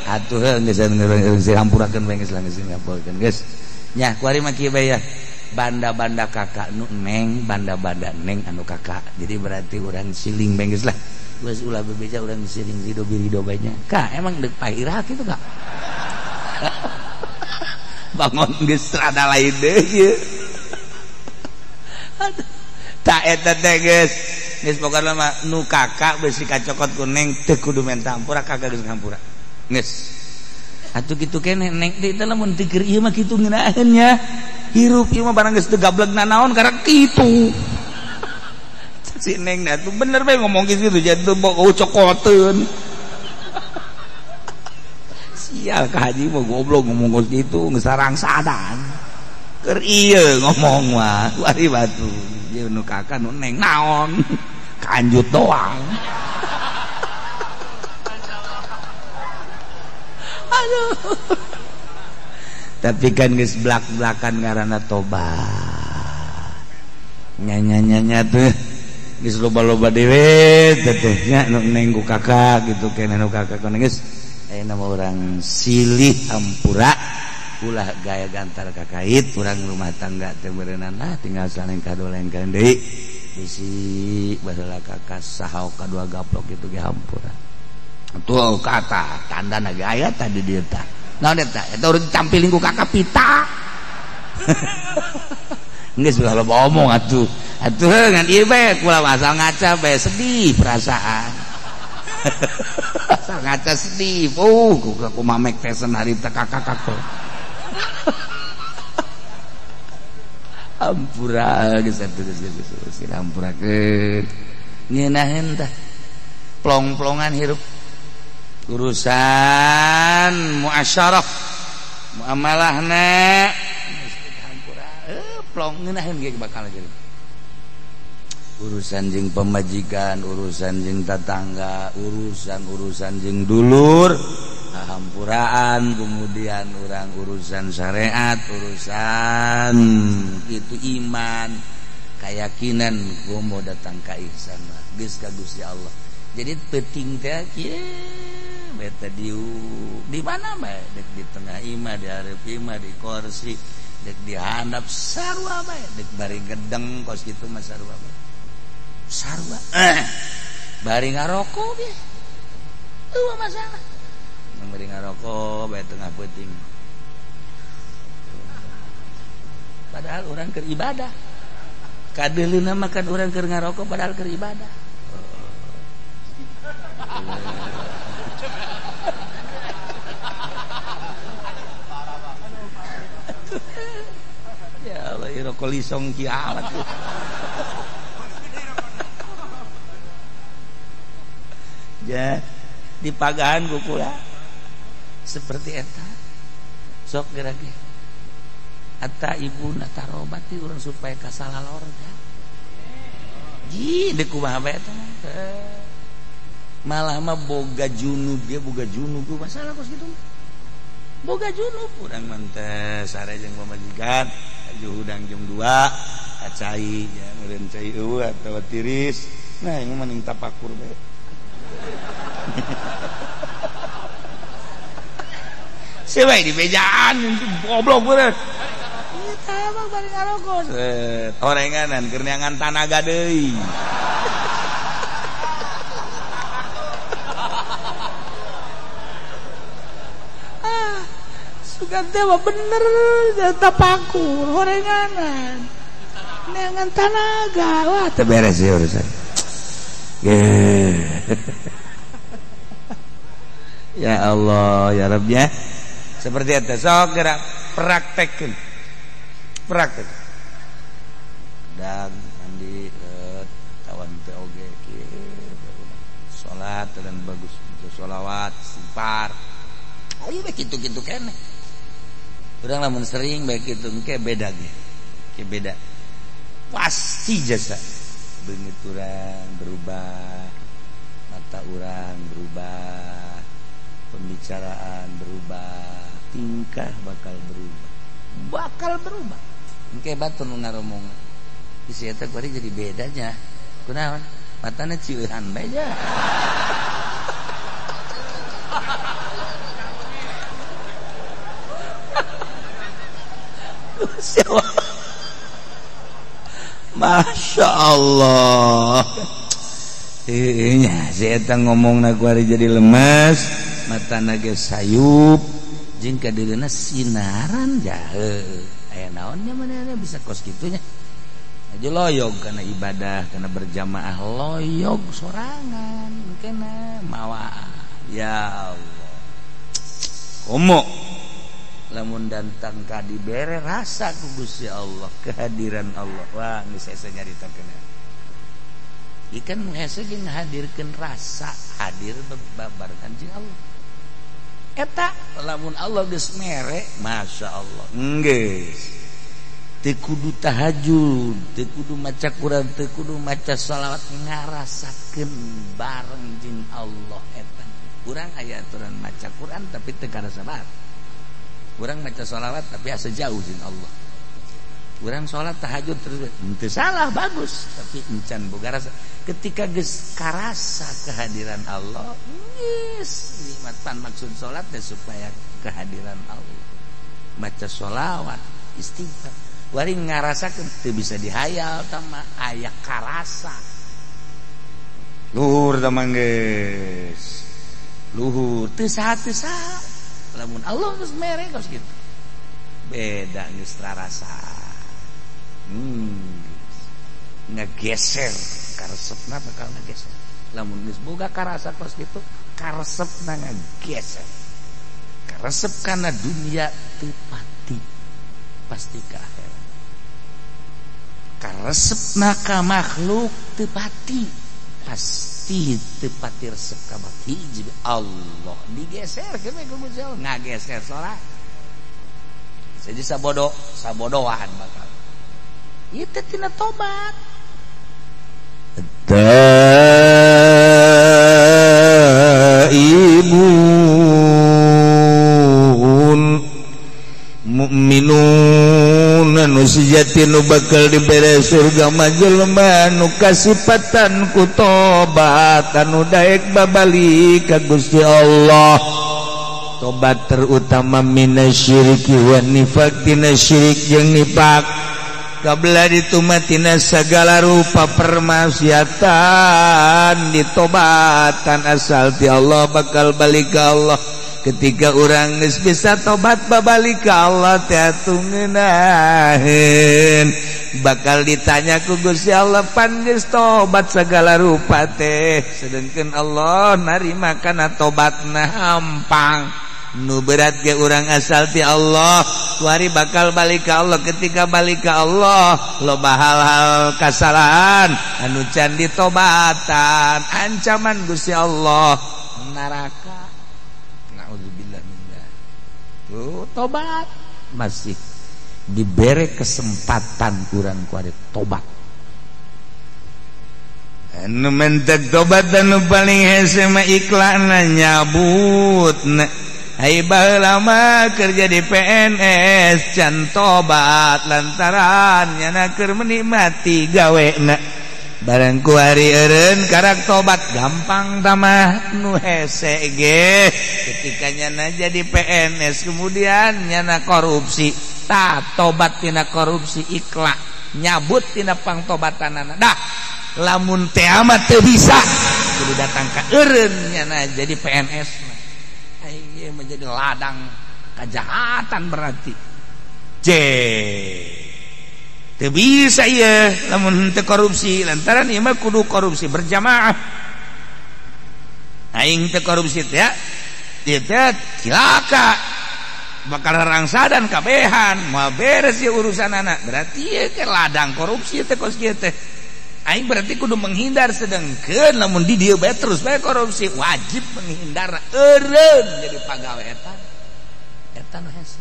atuh heuh geus geus hampurakeun bae geus lah geus ngapokeun geus nya kuari mah kieu bae ya banda-banda kakak nu neng banda-banda neng anu kakak jadi berarti urang siling bae geus lah geus ulah bebeja urang siling rido birido bae nya kak emang deuk pairah kitu kak bangun geus rada lain deui ieu tak eta teh geus geus pokona mah nu kakak beusi kacokot ku neng teu kudu menta hampura kakak geus ngampura geus atuh kitu keneh neng teh lamun teu keur ieu mah kitu ngeunaheun nya hirup ieu mah barang geus teu gableg nanaon karek kitu si neng nah tuh bener bae ngomong gitu jadi bau cokoteun sial ka haji mah goblok ngomong gitu geus sarangsadan keur ieu ngomong mah wari batu ieu nu kakak nu neng naon kanjut doang aduh tapi kan geus blak-blakan ngaranna tobat nya-nya-nya tuh geus loba-loba dewe teteh nya nu neng ku kakak gitu keneh nu kakak ku geus ayeuna mah urang silih hampura Ulah gaya gantar kakait urang rumah tangga teh beureunan lah tinggal saling kadolengkeun deui. Bisi baheula kakak saha kadua gaplok kitu ge hampura. Tuh kata tandana ge aya tadi dieu tah. Naon eta? Eta urang tampiling ku kakak pita. Geus ulah loba omong atuh. Atuh ngan ieu bae kula asal ngaca bae sedih perasaan. Asal ngaca sedih. Oh, ku mamek tesen harita kakak kakak. Ampura geus atuh geus geus ampurakeun. Ngeunaheun tah. Plong-plongan hirup. Urusan muasyarah muamalahna hampura plong ngeunaheun ge bakal jadi. Urusan jeung pamajikan, urusan jeung tatangga, urusan-urusan jeung dulur, hampuraan, kemudian orang urusan syariat, urusan itu iman, keyakinan gua mau datang ka ihsan mah geus ka Gusti Allah. Jadi penting teh kieu beta di mana bae, dek di tengah imah, di hareup imah, di kursi, dek di handap sarua bae, dek bari gedeng kos kitu mah sarua bae. Sarua bari ngarokok ge eueuh masalah. Bari ngarokok bae tengah peuting. Padahal urang keur ibadah. Kadeuleuna mah kan urang keur ngarokok padahal keur ibadah. Ya Allah, rokok lisong kiamat. Ya, dipagahan ku kula. Seperti eta. Sok geura ge. Ata ibu natarobati urang supaya kasalalorga. Ji deuk kumaha bae eta. Malah mah boga junub ge boga junub masalah kos kitu mah. Boga junub urang mah teh sare jeung pamajikan, aju hudang jam 2, kacai ya meureun cai eueuh atawa tiris. Nah, ieu mah mending tapakur bae. Sebae di bejaan goblok bener. Eta mah bari ngarokok. Orenganan keur neangan tanaga deui. Ah, sugan teh mah bener tapakur orenganan. Neangan tanaga. Wah, teu beres ieu urusan. Ya Allah, ya Rabb ya. Seperti itu, sok gerak praktekkeun. Praktek. Dan mandi tawan teh oge kieu. Salat dan bagus, sholawat, istighfar. Ayo bae kitu-kitu keneh. Urang lamun sering bae kitu engke beda ge. Ke beda. Pasti jasa. Beungit urang berubah, mata urang berubah, pembicaraan berubah, tingkah bakal berubah. Bakal berubah. Engke batur nu ngaromong. Bisi eta kuari jadi bedanya. Kunaon? Matana cieuhan bae nya. Masya Allah. Nya si eta ngomongna kuari jadi lemes, matana ge sayup, jeung kadeuleuna sinaran jahe. Aya naonnya manehna bisa kos kitunya. Aja loyog karena ibadah, karena berjamaah loyog sorangan kena mawa. Ya Allah. Komo lamun datang ka dibere rasa ku Gusti Allah, kehadiran Allah. Wah, geus hese nyaritakeun. Ikan hese jeung ngahadirkeun rasa hadir bebabarengan jeung Allah. Eta lamun Allah geus mere, Masya Allah. Geus. Teu kudu tahajud, teu kudu maca Quran, teu kudu maca sholawat, ngarasakeun bareng jeung Allah eta. Urang aya aturan maca Quran tapi teu karasa bareng. Urang maca sholawat tapi asa jauh jeung Allah. Urang sholat tahajud terus teu salah bagus, tapi encan boga rasa. Ketika geus karasa kehadiran Allah, geus nikmat pan maksud sholat teh supaya kehadiran Allah. Maca sholawat, istighfar. Wari ngarasakeun teu bisa dihayal tama aya karasa. Luhur tama geus. Luhur teu saha teu saha. Lamun Allah geus mere kos kitu. Beda geus rarasa. Ngegeser karesepna bakal ngegeser. Lamun geus boga karasa kos kitu, karesepna ngegeser. Karesep kana dunia teu pati, pasti ka akhirat. Karesepna ka makhluk teu pati, pasti teu pati resep ka hiji Allah. Digeser ke ku Gusti Allah, ngageser salat. Jadi sabodo, sabodoan bakal. Ieu teh tina tobat. Taibun mukminun anu sejati nu bakal dibere surga mah jelema nu kasipatan ku tobat anu daek babalik ka Gusti Allah. Tobat terutama minasyiriki wa nifaq, tina syirik jeung nifak. Kabla ditumatina segala rupa permaksiatan ditobatan asal ti Allah bakal balik ka Allah. Ketika urang geus bisa tobat babalik ka Allah teh atuh ngeunaheun. Bakal ditanya ku Gusti Allah pan geus tobat segala rupa teh, sedengkeun Allah narima kana tobatna hampang. Nu berat ge urang asal ti Allah, kuari bakal balik ka Allah. Ketika balik ka Allah loba hal-hal kasalahan anu can ditobatan, ancaman Gusti Allah neraka. Nauzubillah min dzalik. Tuh tobat masih diberi kesempatan kurang kuari tobat. Anu mentek tobat anu paling hese mah iklanna nyabut. Hai baheula mah kerja di PNS can tobat lantaran nyana keur menikmati gawena. Barang kuari eureun karak tobat gampang tamah nu hese ge. Ketika nyana jadi PNS kemudian nyana korupsi, tah tobat tina korupsi ikhlas nyabut tina pangtobatanana. Dah lamun teh amat teu bisa kudu datang ka eureun nyana jadi PNS. Ieu menjadi ladang kejahatan berarti. C teu bisa ieu lamun teu korupsi lantaran ieu mah kudu korupsi berjamaah. Aing teu korupsi teh ieu teh cilaka bakal rangsadan kabehan moal beres ieu urusanana. Berarti ieu teh ladang korupsi teh kos kieu teh. Aing berarti kudu menghindar, sedengkeun lamun di dieu bae terus bae korupsi wajib menghindar eureun jadi pagawe eta. Eta nu hese.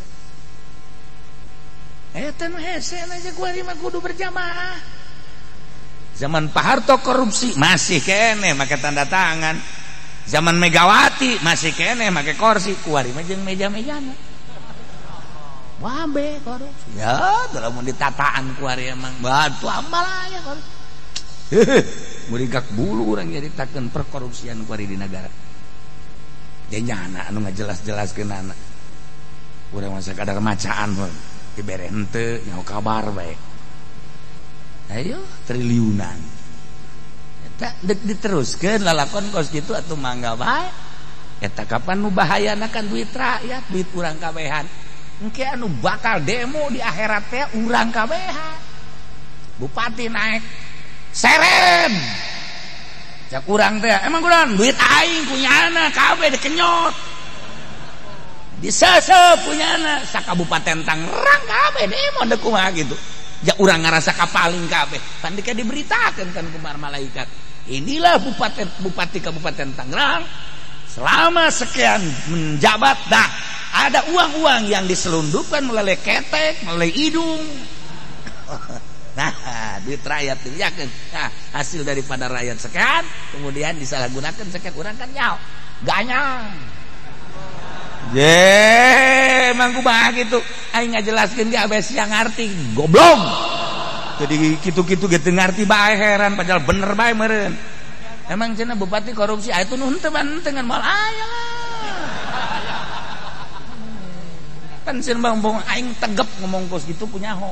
Eta nu hese aja kuari mah kudu berjamaah. Zaman Pak Harto korupsi masih keneh make tanda tangan. Zaman Megawati masih keneh make kursi, kuari mah jeung meja-mejana. Wabe korupsi. Ya, lamun ditataan kuari emang batu amal aya korupsi. Murigak bulu urang nyaritakeun perkorupsian kuari di negara. Janyana anu ngajelas-jelaskeun anak. Urang mah sakadar macaan dibere henteu nyaho kabar bae. Ayo triliunan. Eta deuk diteruskeun lalakon kos kitu atuh mangga bae. Eta kapan nu bahayana kan duit rakyat, duit urang kabehan. Engke anu bakal demo di akhirat teh urang kabehan. Bupati naik serem cak urang teh emang kurang duit aing punya anak kabeh dikenyot disesep punya anak sakabupaten Tangerang kabeh demo deuk kumaha gitu ja urang ngarasa kapaling kabeh pan dika diberitakeun kan ku malaikat inilah bupati kabupaten Tangerang selama sekian menjabat dah ada uang-uang yang diselundupkan melalui ketek melalui hidung. Nah, duit rakyat dibiarkan. Nah, hasil daripada rakyat sekian, kemudian disalahgunakan sekian, orang kan nyaw, ganyang. Je, emang kumaha gitu. Aing ngajelaskeun ge abes yang ngarti, goblok. Jadi kitu-kitu ge teu ngarti bae heran padahal bener bae meureun. Emang cenah bupati korupsi, aya tuh nu henteu mah henteu ngan moal aya lah. Pan sieun bang bong aing tegep ngomong kos gitu punya ho.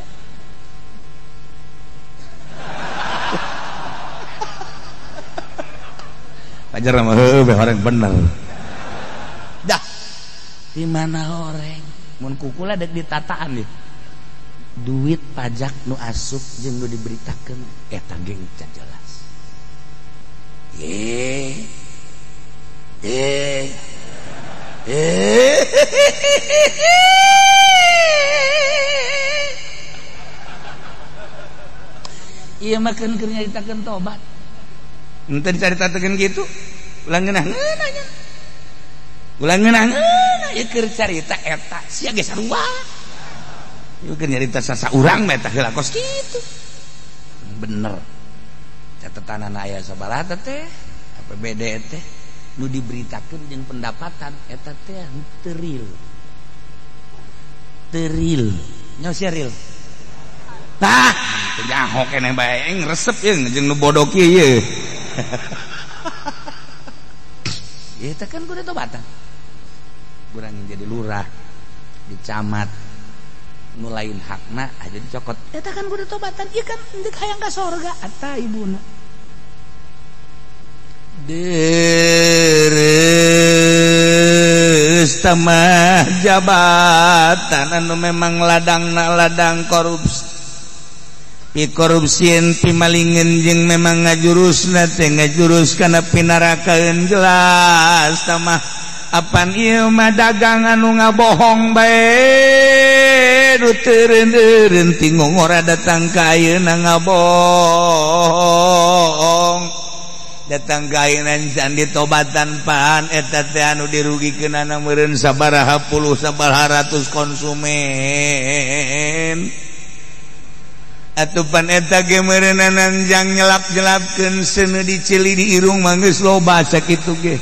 Pajar mah heueuh horeng bener. Dah. Di mana horeng? Mun kukula dek ditataan deh. Duit pajak nu asup jeung nu diberitakeun eta ge can jelas. Ieu mah keun keur nyaritakeun tobat. Henteu dicaritakeun kitu, ulah ngeunah-ngeunah nya. Ulah ngeunah-ngeunah ieu keur carita eta sia ge sarua. Ieu keur nyarita sasaurang mah eta heula kos kitu. Bener. Catetanana aya sabaraha teh APBD teh nu diberitakeun jeung pendapatan eta teh teu real. Teu real. Nya sia real. Tah, teu nyaho keneh bae aing resep ieu jeung nu bodoh kieu ieu. Eta kan kudu tobatan. Urang jadi lurah, di camat, nu lain hakna aja dicokot. Eta kan kudu tobatan, ieu kan deuk hayang ka sorga eta ibuna. Deres tamah jabatan anu memang ladangna ladang korupsi. Pi korupsieun pi malingeun jeung memang ngajurusna teh ngajurus kana pinarakaeun jelas tamah apan ieu mah dagang anu ngabohong bae nu teureun-eureun ti ngongora datang ka ayeuna ngabohong datang ka ayeuna can ditobatan pan eta teh anu dirugikeunana meureun sabaraha puluh sabaraha ratus konsumen atupan eta ge meureunana jang nyelap-nyelapkeun seuneu dicili di irung mah geus loba sakitu ge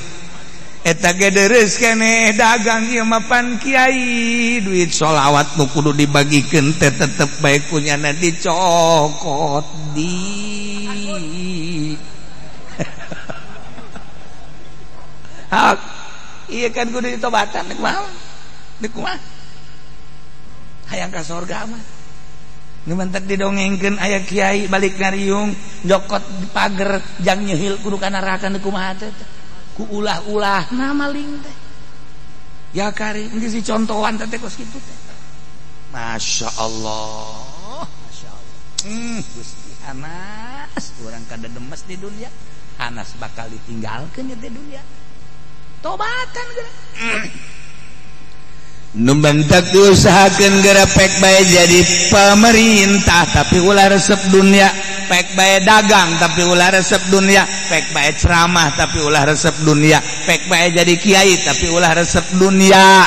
eta ge deres keneh dagang ieu mah pan kiai duit sholawat nu kudu dibagikeun teh tetep bae kunyana dicokot di hak ieu kan kudu ditobatan kumaha deuk kumaha hayang ka sorga mah nu mantak didongengkeun aya kiai balik ngariung jokot di pager jang nyehil kudu ka neraka nu kumaha teh ku ulah-ulah na maling teh ya kari geus dicontohan teh kos kitu teh Masya Allah Masya Allah Gusti Hanas urang kada demes di dunia Hanas bakal ditinggalkeun di dunia tobatan geura nu bentak diusahakeun geura pek bae jadi pemerintah tapi ulah resep dunia, pek bae dagang tapi ulah resep dunia, pek bae ceramah tapi ulah resep dunia, pek bae jadi kiai tapi ulah resep dunia.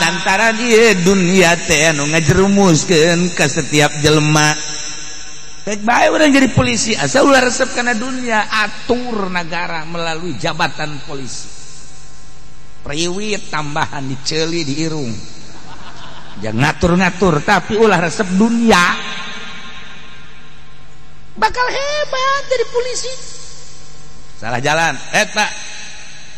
Lantaran ieu dunia teh anu ngajerumuskeun ka setiap jelema. Pek bae urang jadi polisi asal ulah resep kana dunia, atur negara melalui jabatan polisi. Priwit tambahan diceli di irung jangan ngatur-ngatur tapi ulah resep dunia bakal hebat dari polisi. Salah jalan, pak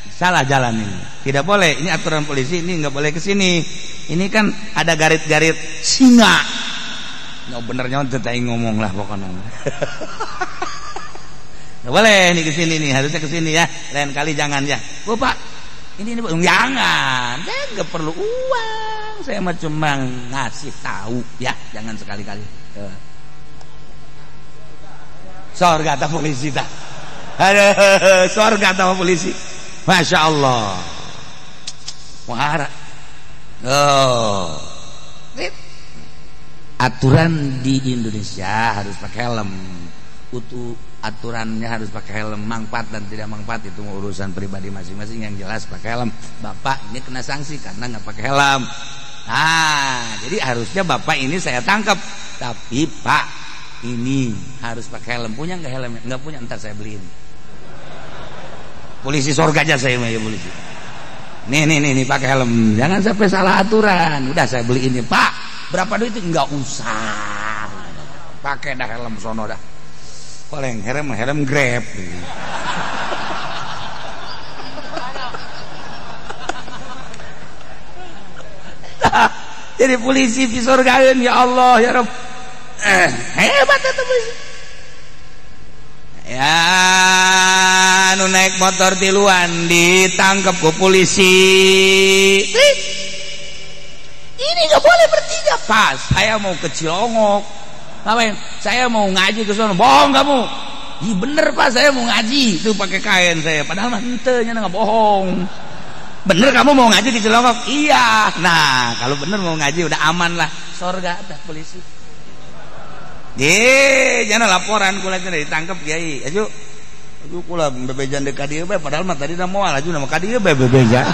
salah jalan ini tidak boleh, ini aturan polisi ini nggak boleh ke sini, ini kan ada garit-garit singa. Nggak benernya tetap ngomong lah pokoknya. Nggak boleh ini ke sini nih, harusnya ke sini ya, lain kali jangan ya. Oh pak ini jangan, saya nggak perlu uang, saya mah cuma ngasih tahu ya, jangan sekali-kali. Sorga atau polisi tak? Aduh, sorga atau polisi? Masya Allah, muhara. Oh, aturan di Indonesia harus pakai helm. Utuh aturannya harus pakai helm, manfaat dan tidak manfaat itu urusan pribadi masing-masing. Yang jelas pakai helm. Bapak ini kena sanksi karena nggak pakai helm. Nah, jadi harusnya bapak ini saya tangkap. Tapi pak ini harus pakai helm. Punya nggak helm? Nggak punya, ntar saya beliin. Polisi sorga aja saya mah ya polisi. Nih nih nih, nih pakai helm. Jangan sampai salah aturan. Udah saya beliin nih pak. Berapa duit itu? Nggak usah. Pakai dah helm sono dah. Paling helm helm Grab. Jadi polisi pisorgaeun ya Allah ya Rabb. Hebat eta polisi. Ya nu naik motor tiluan ditangkap ku polisi. Ini nggak boleh bertiga. Pas saya mau ke Cilongok. Ngapain? Saya mau ngaji ke sono. Bohong kamu. Ih bener Pak, saya mau ngaji. Itu pakai kain saya. Padahal mah henteu nya nggak bohong. Bener kamu mau ngaji di Cilongok? Iya. Nah, kalau bener mau ngaji udah aman lah. Sorga dah polisi. Jangan laporan kula cenah ditangkap kiai. Aju. Aju kula bebejan deuk ka dieu bae padahal mah tadi da moal aju nama ka dieu bae bebejan.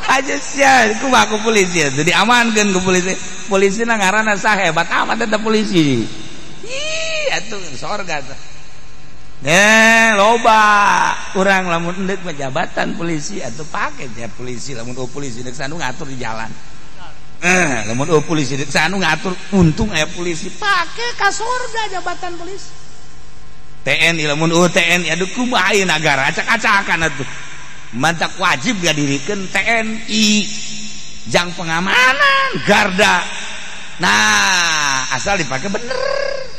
Aja sia kumaha ku polisi atuh diamankeun ku polisi. Polisi na ngaranna sahebat amat eta polisi. Ih atuh sorga tah. Loba urang lamun endek mah jabatan polisi atuh pake ja polisi lamun eueuh polisi deuk sanu ngatur di jalan. Lamun eueuh polisi deuk sanu ngatur untung aya polisi pake ka sorga jabatan polisi. TNI lamun eueuh TNI aduh kumaha ieu nagara acak-acakan atuh. Mantak wajib ngadirikeun TNI jang pengamanan garda. Nah, asal dipakai bener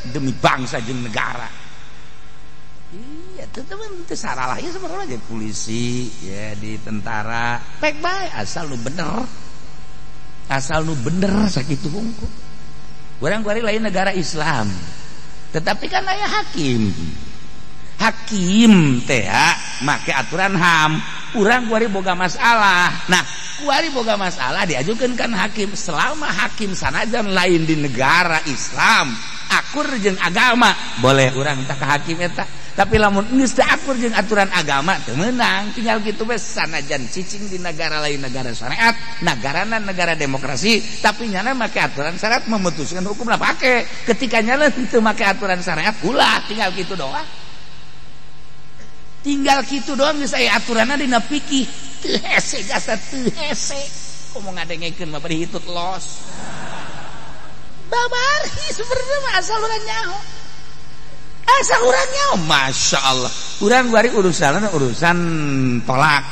demi bangsa jeung negara. Iya, teman itu salah ya sebenarnya jadi polisi ya di tentara pek bae asal lu bener. Asal lu bener sakitu hungkul. Urang kuari lain negara Islam. Tetapi kan aya hakim. Hakim teh make aturan HAM. Urang kuari boga masalah. Nah, kuari boga masalah diajukeun kan hakim. Selama hakim sanajan lain di negara Islam, akur jeung agama, boleh urang tak ke hakim eta. Tapi lamun geus teu akur jeung aturan agama teu meunang, tinggal kitu we sanajan cicing di negara lain negara syariat, nagarana negara demokrasi, tapi nyana make aturan syariat memutuskan hukum lah pake. Ketika nyana teu make aturan syariat ulah, tinggal kitu doang. Tinggal kitu doang geus aya aturanna dina fikih. Teu hese jasa teu hese. Komo ngadengekeun mah bari hitut los. Babari sebenarnya mah asal urang nyaho. Asal urang nyaho, Masya Allah. Urang bari urusan urusan tolak.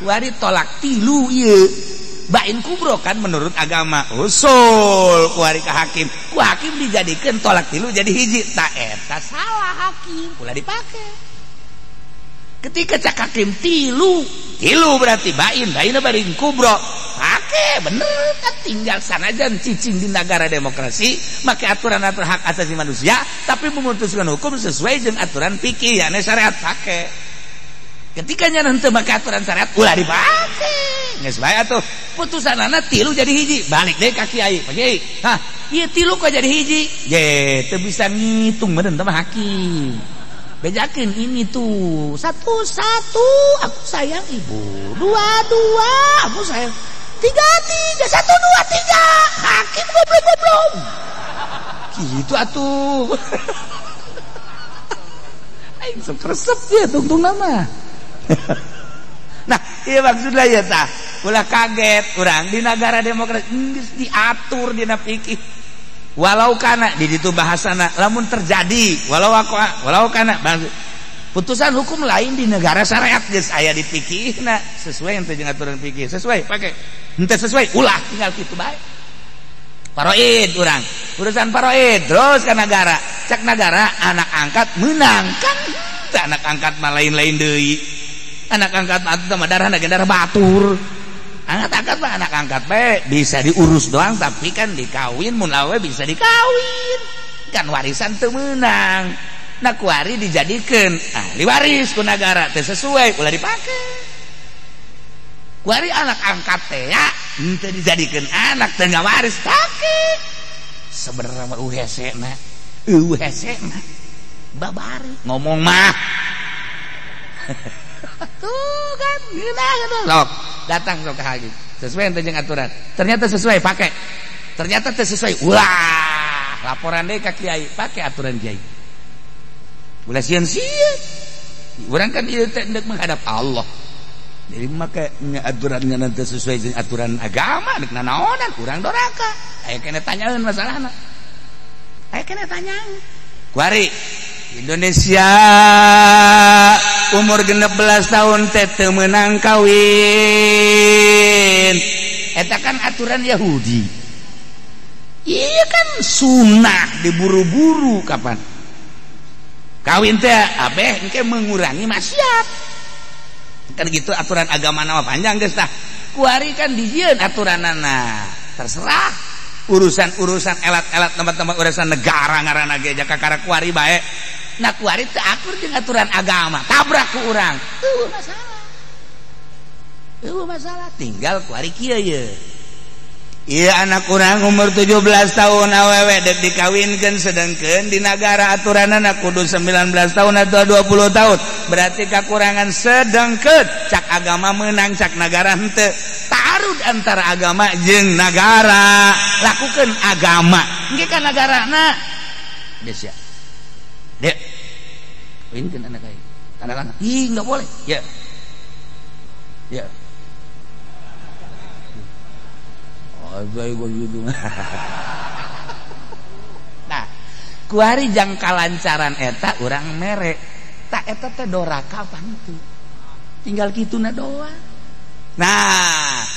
Bari tolak tilu ieu. Bain kubro kan menurut agama. Usul kuari ka hakim. Ku hakim dijadikeun tolak tilu jadi hiji. Ta eta salah hakim, ulah dipake. Ketika cak hakim tilu, tilu berarti bain, bainna barin kubro. Pake bener kan tinggal sanajan cicing di negara demokrasi, make aturan-aturan hak asasi manusia, tapi memutuskan hukum sesuai dengan aturan fikih, yakni syariat pake. Ketika nya henteu make aturan syariat ulah dipake. Geus bae atuh putusanana tilu jadi hiji, balik deui ka kiai. Pak Kiai, hah, ieu tilu kok jadi hiji? Ye, teu bisa ngitung meureun teh mah hakim. Bejakeun ini tuh 1-1 aku sayang ibu, 2-2 aku sayang, 3-3 1 2 3 hakim goblok-goblok gitu atuh. Aing sok resep ya tungtung nama. Nah iya maksudnya ya tah ulah kaget urang di negara demokrasi geus diatur dina fikih. Walau kana di ditu bahasana lamun terjadi walau aku walau kana putusan hukum lain di negara syariat geus aya di fikihna sesuai yang jeung aturan fikih sesuai pake henteu sesuai ulah tinggal kitu bae. Faraid urang urusan faraid terus ka negara cak negara anak angkat menang kan teu anak angkat mah lain-lain deui anak angkat mah atuh mah darahna ge darah batur. Anak angkat mah anak angkat bae bisa diurus doang tapi kan dikawin mun awe bisa dikawin kan warisan teu meunang. Nah kuari dijadikeun ahli waris ku nagara teu sesuai ulah dipake. Kuari anak angkat teh ya henteu dijadikeun anak teu ngawaris pake. Sebenarnya mah eueuh hesena eueuh hesena babari ngomong mah. Tuh kan geunah sok datang sok ke hakim sesuai jeung aturan ternyata sesuai pakai ternyata teu sesuai ulah laporan deui ka kiai pakai aturan kiai ulah sieun-sieun urang kan ieu teh endek menghadap Allah jadi make aturannya nanti sesuai jeung aturan agama deuk nanaonan urang doraka aya kene tanyaeun masalahna aya kene tanyaeun kuari Indonesia umur 16 tahun teh teu meunang kawin. Eta kan aturan Yahudi. Iya kan sunnah diburu-buru kapan kawin teh abeh engke mengurangi maksiat. Kan gitu aturan agama nama panjang geus tah. Kuari kan dijieun aturanana. Terserah urusan-urusan elat-elat tempat-tempat urusan negara ngaranna ge jaka kakara kuari bae. Nah kuari teu akur jeung aturan agama, tabrak ku urang. Eueuh masalah. Eueuh masalah tinggal kuari kieu ye. Iya anak kurang umur 17 tahun awewe dek dikawinkan sedangkan di negara aturanana kudu 19 tahun atau 20 tahun berarti kekurangan sedangkan cak agama menang cak negara henteu taarud antara agama jeung negara lakukan agama engke ka negarana geus ya dek kawinkeun anak aing tanda tangan ih enggak boleh ya ya. Nah, kuari jang kalancaran eta urang mere. Tak eta teh doraka pangtu. Tinggal kituna doang. Nah,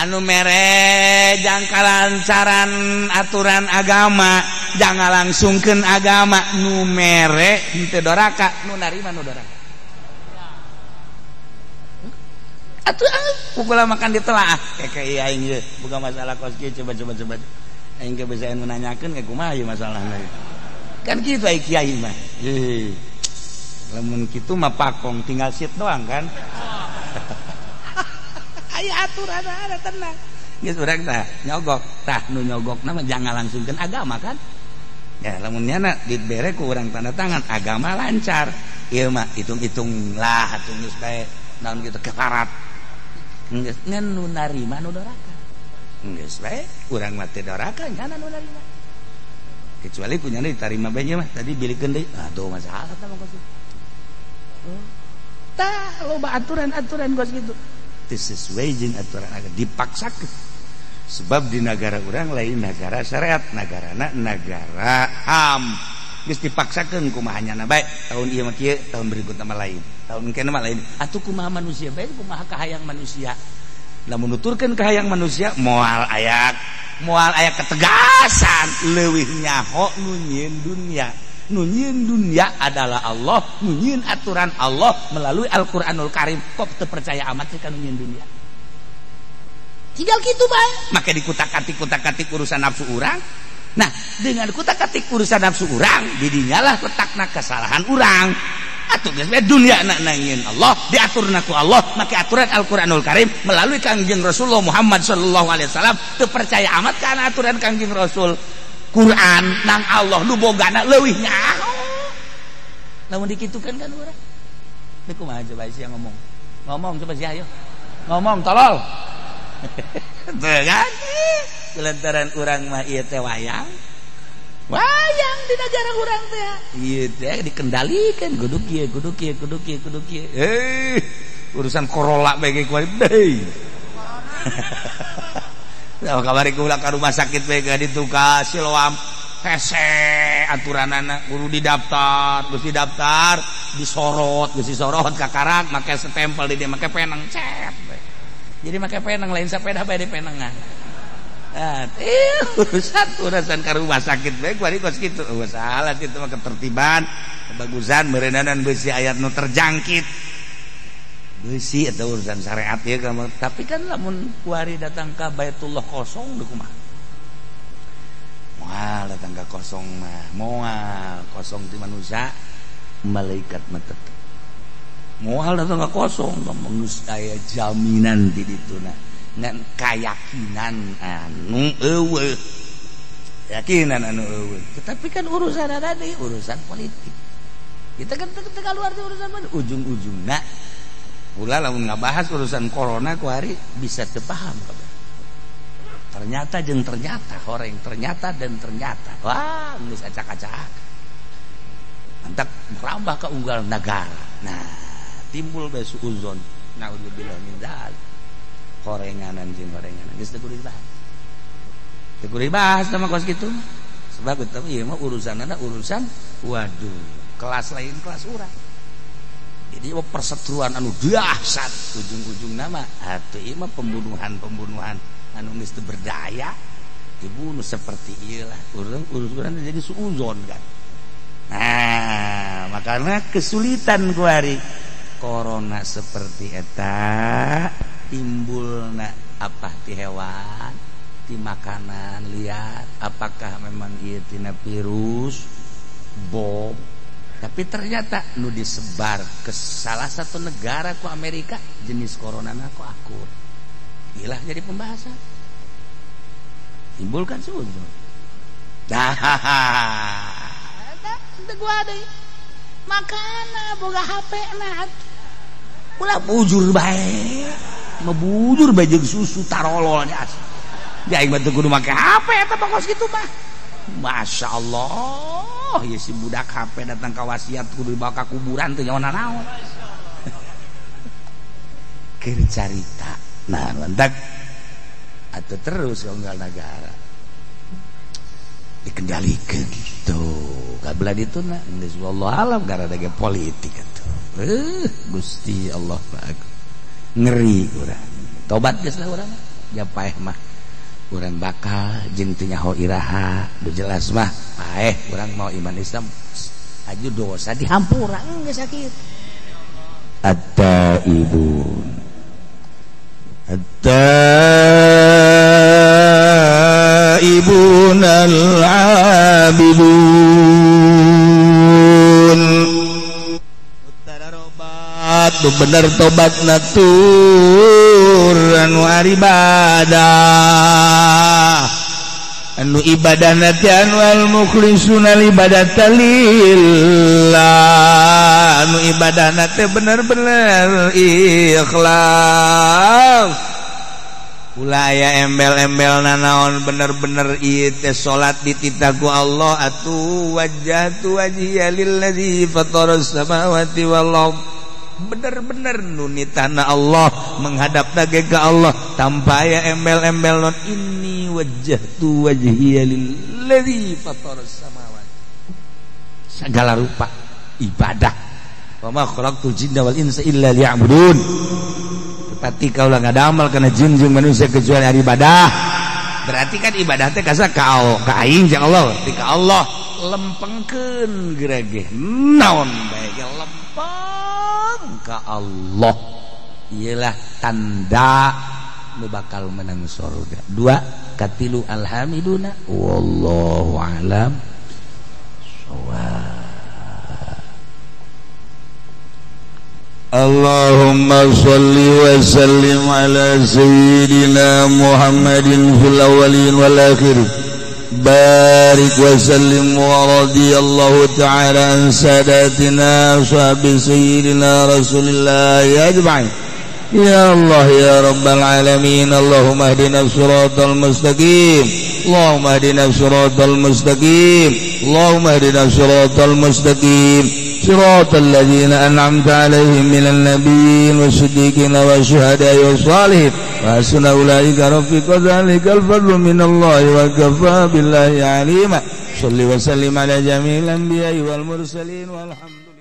anu mere jang kalancaran aturan agama, jangan langsungkeun agama nu mere henteu doraka, nu narima nu doraka. Atuh pukul makan ditelaah kayak aing ieu bukan masalah kos kieu coba aing ge bisa anu nanyakeun ge kumaha ieu masalahna kan kitu ai kiai mah lamun kitu mah pakong tinggal sit doang kan aya aturan ada tenang geus urang tah nyogok tah nu nyogokna mah jangan langsungkeun agama kan ya lamun nyana dibere ku urang tanda tangan agama lancar ieu mah hitung-hitung lah atuh geus bae naon kitu keparat geus ngan nu narima nu doraka geus bae urang mah teu doraka nyana nu narima kecuali kunyana ditarima bae nya mah tadi bilikeun deui aduh masalah tah mah kos kitu tah loba aturan-aturan kos kitu teu sesuai jeung aturan agama dipaksakeun sebab di negara urang lain negara syariat negarana negara HAM geus dipaksakeun kumaha nyana bae tahun ieu mah kieu tahun berikutna mah lain tahun engke mah lain atuh kumaha manusia bae kumaha kahayang manusia lamun nuturkeun kahayang manusia moal aya ketegasan leuwih nyaho nu nyieun dunya nu nyieun dunya adalah Allah nu nyieun aturan Allah melalui Al-Qur'anul Karim kok teu percaya amat sih ka nu nyieun dunya tinggal kitu bae make dikutak-katik urusan nafsu urang. Nah, dengan kutak-katik urusan nafsu urang, didinyalah letakna kesalahan urang. Atuh geus bae dunya na nangieun Allah, diaturna ku Allah, make aturan Al-Qur'anul Karim melalui Kangjeng Rasulullah Muhammad sallallahu alaihi wasallam. Teu percaya amat kana aturan Kangjeng Rasul. Quran nang Allah nu bogana leuwih nyaho. Lamun dikitukeun kan urang. Deuk kumaha coba sia ngomong. Ngomong coba sia ayo. Ngomong tolol. Tuh kan? Lantaran urang mah ieu teh wayang. Wayang di negara urang teh. Ieu teh dikendalikan kudu kieu kudu kieu kudu kieu kudu kieu. Urusan Corolla bae ge kuari deui. Nah, kamari kula ka rumah sakit bae ka ditu ka Siloam. Hese aturanana kudu didaftar, geus didaftar, disorot, geus disorot kakarak make stempel di dieu make penang cet. Jadi make penang lain sepeda bae di penengan. Nah, urusan ka rumah sakit bae kuari kos kitu. Oh, salah kitu mah ketertiban, kebagusan meureunana beusi ayat nu terjangkit. Beusi eta urusan syariat ieu tapi kan lamun kuari datang ka Baitullah kosong deui kumaha? Moal datang ka kosong mah, moal kosong ti manusia, malaikat mah tetep. Moal datang ka kosong geus aya jaminan di dituna. Ngan kayakinan anu eueuh. Keyakinan anu eueuh. Tetapi kan urusan tadi urusan politik. Kita kan teu keluar urusan mana ujung-ujungna. Pula lamun ngabahas urusan corona ku hari bisa teu paham kabeh. Ternyata jeung ternyata horeng ternyata dan ternyata. Wah, geus acak-acak. Mantak merambah ke unggal negara. Nah, timbul bae suuzon. Naudzubillah min dzalik. Horenganan jeung horenganan geus teu kudu dibahas. Teu kudu dibahas sama kos kitu. Sebab eta ieu mah urusanana urusan waduh, kelas lain kelas urang. Jadi perseteruan anu dahsyat ujung-ujungna mah atuh ieu mah pembunuhan-pembunuhan. Anu geus teu berdaya dibunuh seperti ieu lah. Urang jadi suuzon kan. Nah, makanya kesulitan kuari corona seperti eta timbulna apa ti hewan, ti makanan liar, apakah memang ieu tina virus bom. Tapi ternyata nu disebar ke salah satu negara ku Amerika jenis corona na ku akur. Ilah jadi pembahasan. Timbulkan suuzon. Dah. Teu gua deui. Makana boga HP na ulah bujur bae. Mabujur bae jeung susu tarolol nya. Di aing mah teu kudu make HP eta pokos kitu mah. Masya Allah, ya si budak HP datang ka wasiat kudu dibawa ka kuburan teu nyawa nanaon. Keur carita. Nah, lantak atau terus unggal negara dikendalikan gitu. Kabelah ditu na geus wallahu alam karena ada politik atuh. Gusti Allah Pak. Ngeri urang. Tobat geus lah urang mah. Ja paeh mah. Urang bakal jeung teu nyaho iraha, nu jelas mah paeh urang mau iman Islam aju dosa dihampura geus sakit. At-taibun. At-taibun al-abidun. Utararobat nu bener tobat natur anu ibadah anu ibadah nanti anu al-mukhlisuna ibadata lillah anu ibadah nanti bener-bener ikhlas ulah aya embel-embel nanaon bener-bener ieu teh salat dititah ku Allah atuh wajjahtu wajhiya lillazi fataras samawati wal ardh bener-bener nunitana Allah menghadap ge ka Allah tanpa aya embel-embel non inni wajjahtu wajhiya lillazi fataras samawati segala rupa ibadah wa ma khalaqtul jinna wal insa illa liya'budun tetapi kaulah ngadamal kana jin jeung manusia kecuali ari ibadah berarti kan ibadah teh kasa ka aing jeung Allah ti ka Allah lempengkeun gerege naon bae ge lempeng ka Allah iyalah tanda nu bakal menang surga dua katilu alhamiduna wallahu alam shawab. Allahumma shalli wa sallim ala sayyidina Muhammadin fil awwalin wal akhirin barik wa sallim wa radiyallahu ta'ala an sadatina ashabi sayyidina Rasulillah ajma'in. Ya Allah ya Rabbal alamin, Allahumma ihdina siratal mustaqim, Allahumma ihdina siratal mustaqim, Allahumma ihdina siratal mustaqim, siratal ladzina an'amta 'alaihim minan nabiyyin wash-shiddiqina wasyuhada'i wash-shalihin wa hasuna ulaika rafiqa dzalikal fadlu minallahi wa kafa billahi 'alima. Shalli wa sallim ala jami'il anbiya'i wal mursalin walhamdulillah.